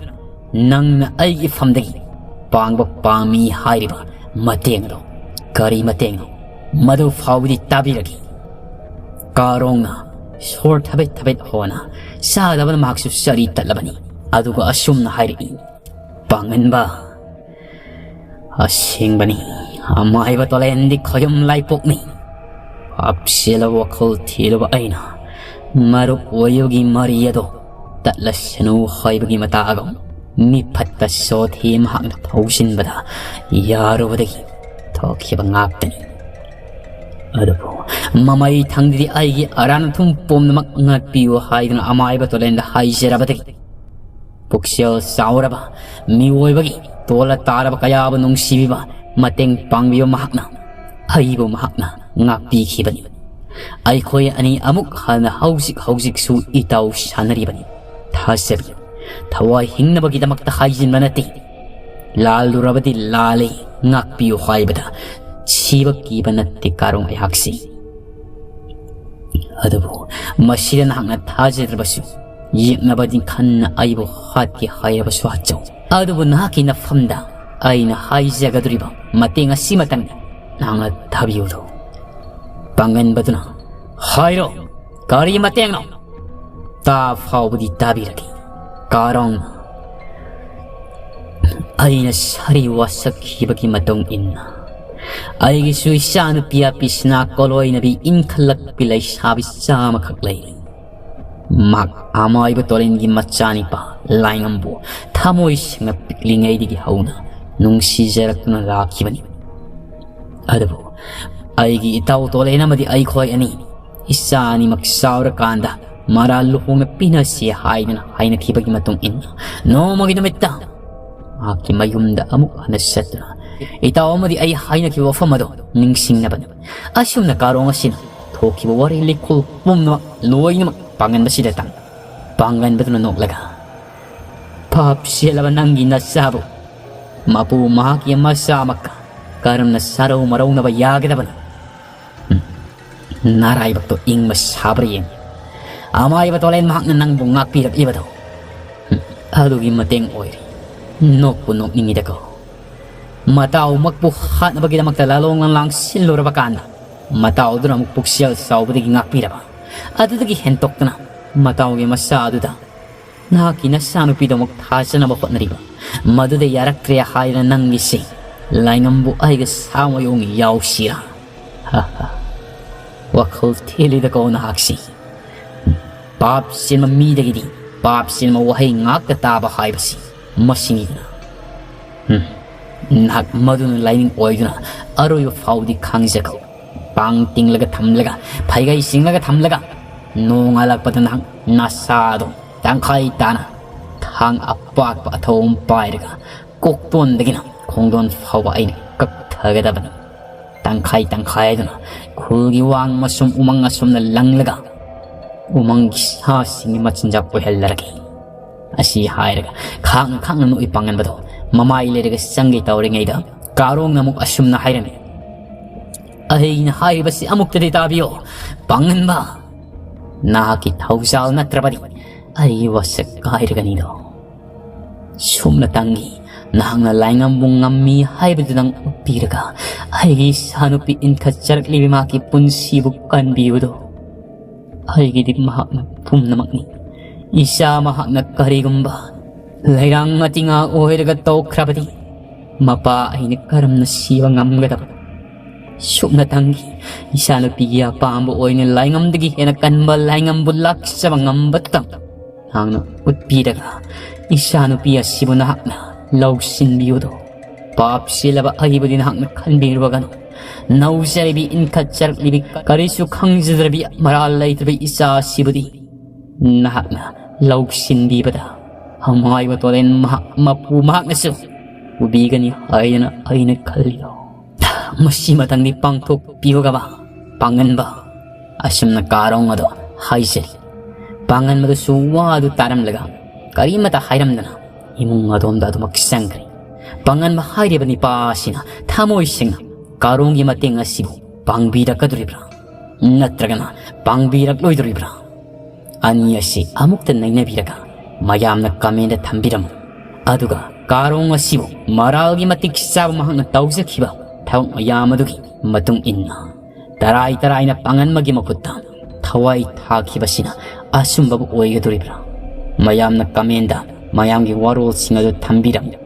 ꯅꯪꯅ ꯑꯩꯒꯤ ꯏꯐꯝꯗꯒꯤ ꯄꯥꯡꯕ ꯄꯥꯝꯃꯤ ꯍꯥꯏꯔꯤꯕ ꯃꯇꯦꯡ ꯑꯗꯣ ꯀꯔꯤ ꯃꯇꯦꯡꯅꯣ? ꯃꯗꯨ ꯐꯥꯎꯕꯗꯤ ꯇꯥꯕꯤꯔꯒꯦ꯫ ꯀꯥꯔꯣꯡꯅ ꯁꯣꯔ ꯊꯕꯦꯠ ꯊꯕꯦꯠ ꯍꯣꯅ ꯆꯥꯗꯕꯅ ꯃꯍꯥꯛꯁꯨ ꯆꯔꯤ ꯇꯠꯂꯕꯅꯤ꯫ ꯑꯗꯨꯒ ꯑꯁꯨꯝꯅ ꯍꯥꯏꯔꯛꯏ, ꯄꯥꯡꯒꯟꯕ, ꯑꯁꯦꯡꯕꯅꯤ, ꯑꯃꯥꯏꯕ ꯇꯣꯂꯦꯟꯗꯤ ꯈꯣꯌꯨꯝ ꯂꯥꯏꯄꯣꯛꯅꯤ꯫ ꯍꯥꯞꯆꯤꯜꯂꯕ ꯋꯥꯈꯜ ꯊꯤꯔꯕ ꯑꯩꯅ ꯃꯔꯨꯞ ꯑꯣꯏꯕꯒꯤ ꯃꯔꯤ ꯑꯗꯣ ꯇꯠꯂꯁꯅꯨ ꯍꯥꯏꯕꯒꯤ ꯃꯇꯥꯒꯨꯝ ꯃꯤꯐꯠꯇ ꯁꯣꯊꯤ ꯃꯍꯥꯛꯅ ꯊꯧꯖꯤꯟꯕꯗ ꯌꯥꯔꯨꯕꯗꯒꯤ ꯊꯣꯛꯈꯤꯕ ꯉꯥꯛꯇꯅꯤ꯫ ꯑꯗꯨꯕꯨ ꯃꯃꯩ ꯊꯪꯗꯗꯤ ꯑꯩꯒꯤ ꯑꯔꯥꯟ ꯑꯊꯨꯝ ꯄꯨꯝꯅꯃꯛ ꯉꯥꯛꯄꯤꯌꯨ ꯍꯥꯏꯗꯨꯅ ꯑꯃꯥꯏꯕ ꯇꯣꯂꯦꯟꯗ ꯍꯥꯏꯖꯔꯕꯗꯒꯤ ꯄꯨꯛꯆꯦꯜ ꯆꯥꯎꯔꯕ ꯃꯤꯑꯣꯏꯕꯒꯤ ꯇꯣꯜꯂ ꯇꯥꯔꯕ ꯀꯌꯥꯕꯨ ꯅꯨꯡꯁꯤꯕꯤꯕ, ꯃꯇꯦꯡ ꯄꯥꯡꯕꯤꯕ ꯃꯍꯥꯛꯅ ꯑꯩꯕꯨ ꯃꯍꯥꯛꯅ ꯉꯥꯛꯄꯤꯈꯤꯕꯅꯤ꯫ ꯑꯩꯈꯣꯏ ꯑꯅꯤ ꯑꯃꯨꯛ ꯍꯟꯅ ꯍꯧꯖꯤꯛ ꯍꯧꯖꯤꯛꯁꯨ ꯏꯇꯥꯎ ꯁꯥꯟꯅꯔꯤꯕꯅꯤ꯫ ꯊꯥꯖꯕꯤꯌꯨ, ꯊꯋꯥꯏ ꯍꯤꯡꯅꯕꯒꯤꯗꯃꯛꯇ ꯍꯥꯏꯖꯤꯟꯕ ꯅꯠꯇꯦ꯫ ꯂꯥꯜꯂꯨꯔꯕꯗꯤ ꯂꯥꯜꯂꯦ, ꯉꯥꯛꯄꯤꯌꯨ ꯍꯥꯏꯕꯗ ꯁꯤꯕ ꯀꯤꯕ ꯅꯠꯇꯦ ꯀꯥꯔꯣꯡ ꯑꯩꯍꯥꯛꯁꯤ꯫ ꯑꯗꯨꯕꯨ ꯃꯁꯤꯗ ꯅꯍꯥꯛꯅ ꯊꯥꯖꯗ꯭ꯔꯕꯁꯨ, ꯌꯦꯛꯅꯕꯗꯤ ꯈꯟꯅ ꯑꯩꯕꯨ ꯍꯥꯠꯀꯦ ꯍꯥꯏꯔꯕꯁꯨ ꯍꯥꯠꯆꯧ꯫ ꯑꯗꯨꯕꯨ ꯅꯍꯥꯛꯀꯤ ꯅꯐꯝꯗ ꯑꯩꯅ ꯍꯥꯏꯖꯒꯗꯧꯔꯤꯕ ꯃꯇꯦꯡ ꯑꯁꯤꯃꯇꯪ ꯅꯍꯥꯛꯅ ꯊꯥꯕꯤꯌꯨꯔꯣ꯫ ꯄꯥꯡꯒꯟꯕꯗꯨꯅ, "ꯍꯥꯏꯔꯣ, ꯀꯔꯤ ꯃꯇꯦꯡꯅꯣ? ꯇꯥ ꯐꯥꯎꯕꯗꯤ ꯇꯥꯕꯤꯔꯒꯦ꯫" ꯀꯥꯔꯣꯡꯅ, ꯑꯩꯅ ꯁꯥꯔꯤ ꯋꯥꯁꯛꯈꯤꯕꯒꯤ ꯃꯇꯨꯡ ꯏꯟꯅ ꯑꯩꯒꯤꯁꯨ ꯏꯆꯥꯅꯨꯄꯤ ꯑꯄꯤꯁꯅꯥ ꯀꯣꯂꯣꯏꯅꯕꯤ ꯏꯟꯈꯠꯂꯛꯄꯤ ꯂꯩꯁꯥꯕꯤ ꯆꯥꯝꯃꯈꯛ ꯂꯩꯔꯤ꯫ ꯃꯍꯥꯛ ꯑꯃꯥꯏꯕ ꯇꯣꯔꯦꯟꯒꯤ ꯃꯆꯥꯅꯤꯄꯥ ꯂꯥꯏꯉꯝꯕꯨ ꯊꯃꯣꯏ ꯁꯦꯡꯅ ꯄꯤꯛꯂꯤꯉꯩꯗꯒꯤ ꯍꯧꯅ ꯅꯨꯡꯁꯤꯖꯔꯛꯇꯨꯅ ꯂꯥꯛꯈꯤꯕꯅꯤ꯫ ꯑꯗꯨꯕꯨ ꯑꯩꯒꯤ ꯏꯇꯥꯎ ꯇꯣꯂꯦꯟ ꯑꯃꯗꯤ ꯑꯩꯈꯣꯏ ꯑꯅꯤ ꯏꯆꯥ ꯑꯅꯤꯃꯛ ꯆꯥꯎꯔꯀꯥꯟꯗ ꯃꯔꯥ ꯂꯨꯍꯣꯡꯅ ꯄꯤꯅꯁꯤ ꯍꯥꯏꯗꯨꯅ ꯍꯥꯏꯅꯈꯤꯕꯒꯤ ꯃꯇꯨꯡ ꯏꯟꯅ ꯅꯣꯡꯃꯒꯤ ꯅꯨꯃꯤꯠꯇ ꯃꯍꯥꯛꯀꯤ ꯃꯌꯨꯝꯗ ꯑꯃꯨꯛ ꯍꯟꯅ ꯆꯠꯇꯨꯅ ꯏꯇꯥꯎ ꯑꯃꯗꯤ ꯑꯩ ꯍꯥꯏꯅꯈꯤꯕ ꯋꯥꯐꯝ ꯑꯗꯣ ꯅꯤꯡꯁꯤꯡꯅꯕꯅꯤ꯫ ꯑꯁꯨꯝꯅ ꯀꯥꯔꯣꯡ ꯑꯁꯤꯅ ꯊꯣꯛꯈꯤꯕ ꯋꯥꯔꯤ ꯂꯤꯈꯣꯜ ꯄꯨꯝꯅꯃꯛ ꯂꯣꯏꯅꯃꯛ ꯄꯥꯡꯒꯟꯕꯁꯤꯗ ꯇꯝ-, ꯄꯥꯡꯒꯟꯕꯗꯨꯅ ꯅꯣꯛꯂꯒ, "ꯄꯥꯞ ꯆꯦꯜꯂꯕ ꯅꯪꯒꯤ ꯅꯆꯥꯕꯨ ꯃꯄꯨ ꯃꯍꯥꯛꯀꯤ ꯃꯆꯥꯃꯛꯀ ꯀꯔꯝꯅ ꯁꯥꯔꯧ ꯃꯔꯧꯅꯕ ꯌꯥꯒꯗꯕꯅꯣ? ꯎꯝ, ꯅꯔꯥꯏꯕꯛꯇꯣ ꯏꯪꯕ ꯁꯥꯕ꯭ꯔꯥ ꯌꯦꯡ꯫ ꯑꯃꯥꯏꯕ ꯇꯣꯂꯦꯟ ꯃꯍꯥꯛꯅ ꯅꯪꯕꯨ ꯉꯥꯛꯄꯤꯔꯛꯂꯤꯕꯗꯣ, ꯎꯝ, ꯑꯗꯨꯒꯤ ꯃꯇꯦꯡ ꯑꯣꯏꯔꯦ꯫ ꯅꯣꯛꯄꯨ ꯅꯣꯛꯅꯤꯡꯉꯤꯗꯀꯣ꯫ ꯃꯇꯥꯎꯃꯛꯄꯨ ꯍꯥꯠꯅꯕꯒꯤꯗꯃꯛꯇ ꯂꯥꯂꯣꯡ ꯂꯥꯡ ꯁꯤꯜꯂꯨꯔꯕ ꯀꯥꯟꯗ, ꯃꯇꯥꯎꯗꯨꯅ ꯑꯃꯨꯛ ꯄꯨꯛꯆꯦꯜ ꯆꯥꯎꯕꯗꯒꯤ ꯉꯥꯛꯄꯤꯔꯕ꯫ ꯑꯗꯨꯗꯒꯤ ꯍꯦꯟꯇꯣꯛꯇꯅ ꯃꯇꯥꯎꯒꯤ ꯃꯆꯥ ꯑꯗꯨꯗ ꯅꯍꯥꯛꯀꯤ ꯅꯆꯥꯅꯨꯄꯤꯗꯃꯛ ꯊꯥꯖꯅꯕ ꯍꯣꯠꯅꯔꯤꯕ꯫ ꯃꯗꯨꯗ ꯌꯥꯔꯛꯇ꯭ꯔꯦ ꯍꯥꯏꯗꯅ ꯅꯪꯒꯤꯁꯤ ꯂꯥꯏꯉꯝꯕꯨ ꯑꯩꯒ ꯁꯥꯃꯌꯣꯡ ꯌꯥꯎꯁꯤꯔꯥ? ꯍꯥ ꯍꯥ꯫ ꯋꯥꯈꯜ ꯊꯦꯜꯂꯤꯗꯀꯣ ꯅꯍꯥꯛꯁꯤ꯫ ꯄꯥꯞ ꯆꯦꯟꯕ ꯃꯤꯗꯒꯤꯗꯤ ꯄꯥꯞ ꯆꯦꯟꯕ ꯋꯥꯍꯩ ꯉꯥꯛꯇ ꯇꯥꯕ ꯍꯥꯏꯕꯁꯤ ꯃꯁꯤꯅꯤꯗꯅ꯫ ꯍꯨꯝ, ꯅꯍꯥꯛ ꯃꯗꯨꯅ ꯂꯥꯏꯅꯤꯡ ꯑꯣꯏꯗꯨꯅ ꯑꯔꯣꯏꯕ ꯐꯥꯎꯗꯤ ꯈꯥꯡꯖꯈꯣ꯫ ꯄꯥꯡ ꯇꯤꯡꯂꯒ ꯊꯝꯂꯒ, ꯐꯩꯒꯩ ꯆꯤꯡꯂꯒ ꯊꯝꯂꯒ, ꯅꯣꯡꯉꯥꯜꯂꯛꯄꯗ ꯅꯍꯥꯛ ꯅꯁꯥꯗꯣ ꯇꯪꯈꯥꯏ ꯇꯥꯅ ꯊꯥꯡ ꯑꯄꯥꯛꯄ ꯑꯊꯧꯕ ꯑꯃ ꯄꯥꯏꯔꯒ ꯀꯣꯛꯇꯣꯟꯗꯒꯤꯅ ꯈꯣꯡꯗꯣꯟ ꯐꯥꯎꯕ ꯑꯩꯅ ꯀꯛꯊꯒꯗꯕꯅꯤ꯫ ꯇꯪꯈꯥꯏ ꯇꯪꯈꯥꯏ ꯍꯥꯏꯗꯨꯅ ꯈꯨꯜꯒꯤ ꯋꯥꯡꯃ ꯁꯨꯝ ꯎꯃꯪ ꯑꯁꯨꯝꯅ ꯂꯪꯂꯒ ꯎꯃꯪꯒꯤ ꯁꯥꯁꯤꯡꯒꯤ ꯃꯆꯤꯟꯖꯥꯛ ꯑꯣꯏꯍꯜꯂꯔꯒꯦ꯫ ꯑꯁꯤ ꯍꯥꯏꯔꯒ ꯈꯥꯡꯅ ꯈꯥꯡꯅ ꯅꯣꯛꯏ ꯄꯥꯡꯒꯟꯕꯗꯣ ꯃꯃꯥꯏ ꯂꯩꯔꯒ ꯆꯪꯒꯦ ꯇꯧꯔꯤꯉꯩꯗ ꯀꯥꯔꯣꯡꯅ ꯑꯃꯨꯛ ꯑꯁꯨꯝꯅ ꯍꯥꯏꯔꯝꯃꯤ, "ꯑꯩꯅ ꯍꯥꯏꯔꯤꯕꯁꯤ ꯑꯃꯨꯛꯇꯗꯤ ꯇꯥꯕꯤꯌꯣ, ꯄꯥꯡꯒꯟꯕ꯫ ꯅꯍꯥꯛꯀꯤ ꯊꯧꯖꯥꯜ ꯅꯠꯇ꯭ꯔꯕꯗꯤ ꯑꯩꯒꯤ ꯋꯥꯁꯛ ꯀꯥꯏꯔꯒꯅꯤꯗꯣ꯫ ꯁꯨꯞꯅꯇꯪꯒꯤ ꯅꯍꯥꯛꯅ ꯂꯥꯏꯉꯝꯕꯨ ꯉꯝꯃꯤ ꯍꯥꯏꯕꯗꯨꯗꯪ ꯎꯠꯄꯤꯔꯒ ꯑꯩꯒꯤ ꯏꯆꯥꯅꯨꯄꯤ ꯏꯟꯈꯠꯆꯔꯛꯂꯤꯕꯤ ꯃꯍꯥꯛꯀꯤ ꯄꯨꯟꯁꯤꯕꯨ ꯀꯟꯕꯤꯌꯨꯗꯣ꯫ ꯑꯩꯒꯤꯗꯤ ꯃꯍꯥꯛꯅ ꯄꯨꯝꯅꯃꯛꯅꯤ꯫ ꯏꯆꯥ ꯃꯍꯥꯛꯅ ꯀꯔꯤꯒꯨꯝꯕ ꯂꯩꯔꯥꯡ ꯃꯇꯤꯉꯥ ꯑꯣꯏꯔꯒ ꯇꯧꯈ꯭ꯔꯕꯗꯤ ꯃꯄꯥ ꯑꯩꯅ ꯀꯔꯝꯅ ꯁꯤꯕ ꯉꯝꯒꯗꯕ? ꯁꯨꯞꯅꯇꯪꯒꯤ ꯏꯆꯥꯅꯨꯄꯤꯒꯤ ꯑꯄꯥꯝꯕ ꯑꯣꯏꯅ ꯂꯥꯏꯉꯝꯗꯒꯤ ꯍꯦꯟꯅ ꯀꯟꯕ ꯂꯥꯏꯉꯝꯕꯨ ꯂꯥꯛꯆꯕ ꯉꯝꯕꯇꯪ ꯅꯍꯥꯛꯅ ꯎꯠꯄꯤꯔꯒ ꯏꯆꯥꯅꯨꯄꯤ ꯑꯁꯤꯕꯨ ꯅꯍꯥꯛꯅ ꯂꯧꯁꯤꯟꯕꯤꯌꯨꯗꯣ꯫ ꯄꯥꯞ ꯆꯦꯜꯂꯕ ꯑꯩꯕꯨꯗꯤ ꯅꯍꯥꯛꯅ ꯈꯟꯕꯤꯔꯨꯔꯒꯅꯨ꯫ ꯅꯧꯖꯔꯤꯕꯤ ꯏꯟꯈꯠꯆꯔꯛꯂꯤꯕꯤ ꯀꯔꯤꯁꯨ ꯈꯪꯖꯗ꯭ꯔꯕꯤ ꯃꯔꯥꯜ ꯂꯩꯇ꯭ꯔꯕꯤ ꯏꯆꯥ ꯑꯁꯤꯕꯨꯗꯤ ꯅꯍꯥꯛꯅ ꯂꯧꯁꯤꯟꯕꯤꯕꯗ ꯑꯃꯥꯏꯕ ꯇꯣꯔꯦꯟ ꯃꯍꯥꯛ ꯃꯄꯨ ꯃꯍꯥꯛꯅꯁꯨ ꯎꯕꯤꯒꯅꯤ ꯍꯥꯏꯗꯅ ꯑꯩꯅ ꯈꯜꯂꯤꯗꯣ꯫ ꯃꯁꯤꯃꯇꯪꯗꯤ ꯄꯥꯡꯊꯣꯛꯄꯤꯌꯨꯒꯕ ꯄꯥꯡꯒꯟꯕ?" ꯑꯁꯨꯝꯅ ꯀꯥꯔꯣꯡ ꯑꯗꯣ ꯍꯥꯏꯖꯔꯤ꯫ ꯄꯥꯡꯒꯟꯕꯗꯨꯁꯨ ꯋꯥꯗꯨ ꯇꯥꯔꯝꯂꯒ ꯀꯔꯤꯃꯇ ꯍꯥꯏꯔꯝꯗꯅ ꯏꯃꯨꯡ ꯑꯗꯣꯝꯗ ꯑꯗꯨꯃꯛ ꯆꯪꯈ꯭ꯔꯦ꯫ ꯄꯥꯡꯒꯟꯕ ꯍꯥꯏꯔꯤꯕ ꯅꯤꯄꯥ ꯑꯁꯤꯅ ꯊꯃꯣꯏ ꯁꯦꯡꯅ ꯀꯥꯔꯣꯡꯒꯤ ꯃꯇꯦꯡ ꯑꯁꯤꯕꯨ ꯄꯥꯡꯕꯤꯔꯛꯀꯗꯣꯔꯤꯕ꯭ꯔꯥ? ꯅꯠꯇ꯭ꯔꯒꯅ ꯄꯥꯡꯕꯤꯔꯛꯂꯣꯏꯗꯣꯔꯤꯕ꯭ꯔꯥ? ꯑꯅꯤ ꯑꯁꯤ ꯑꯃꯨꯛꯇ ꯅꯩꯅꯕꯤꯔꯒ ꯃꯌꯥꯝꯅ ꯀꯃꯦꯟꯗ ꯊꯝꯕꯤꯔꯝꯃꯨ꯫ ꯑꯗꯨꯒ ꯀꯥꯔꯣꯡ ꯑꯁꯤꯕꯨ ꯃꯔꯥꯜꯒꯤ ꯃꯇꯤꯛ ꯆꯥꯕ ꯃꯍꯥꯛꯅ ꯇꯧꯖꯈꯤꯕ ꯊꯕꯛ ꯃꯌꯥꯝ ꯑꯗꯨꯒꯤ ꯃꯇꯨꯡ ꯏꯟꯅ ꯇꯔꯥꯏ ꯇꯔꯥꯏꯅ ꯄꯥꯡꯒꯟꯕꯒꯤ ꯃꯈꯨꯠꯇ ꯊꯋꯥꯏ ꯊꯥꯈꯤꯕꯁꯤꯅ ꯑꯆꯨꯝꯕꯕꯨ ꯑꯣꯏꯒꯗꯣꯔꯤꯕ꯭ꯔꯥ? ꯃꯌꯥꯝꯅ ꯀꯃꯦꯟꯗ ꯃꯌꯥꯝꯒꯤ ꯋꯥꯔꯣꯜꯁꯤꯡ ꯑꯗꯨ ꯊꯝꯕꯤꯔꯝꯃꯨ꯫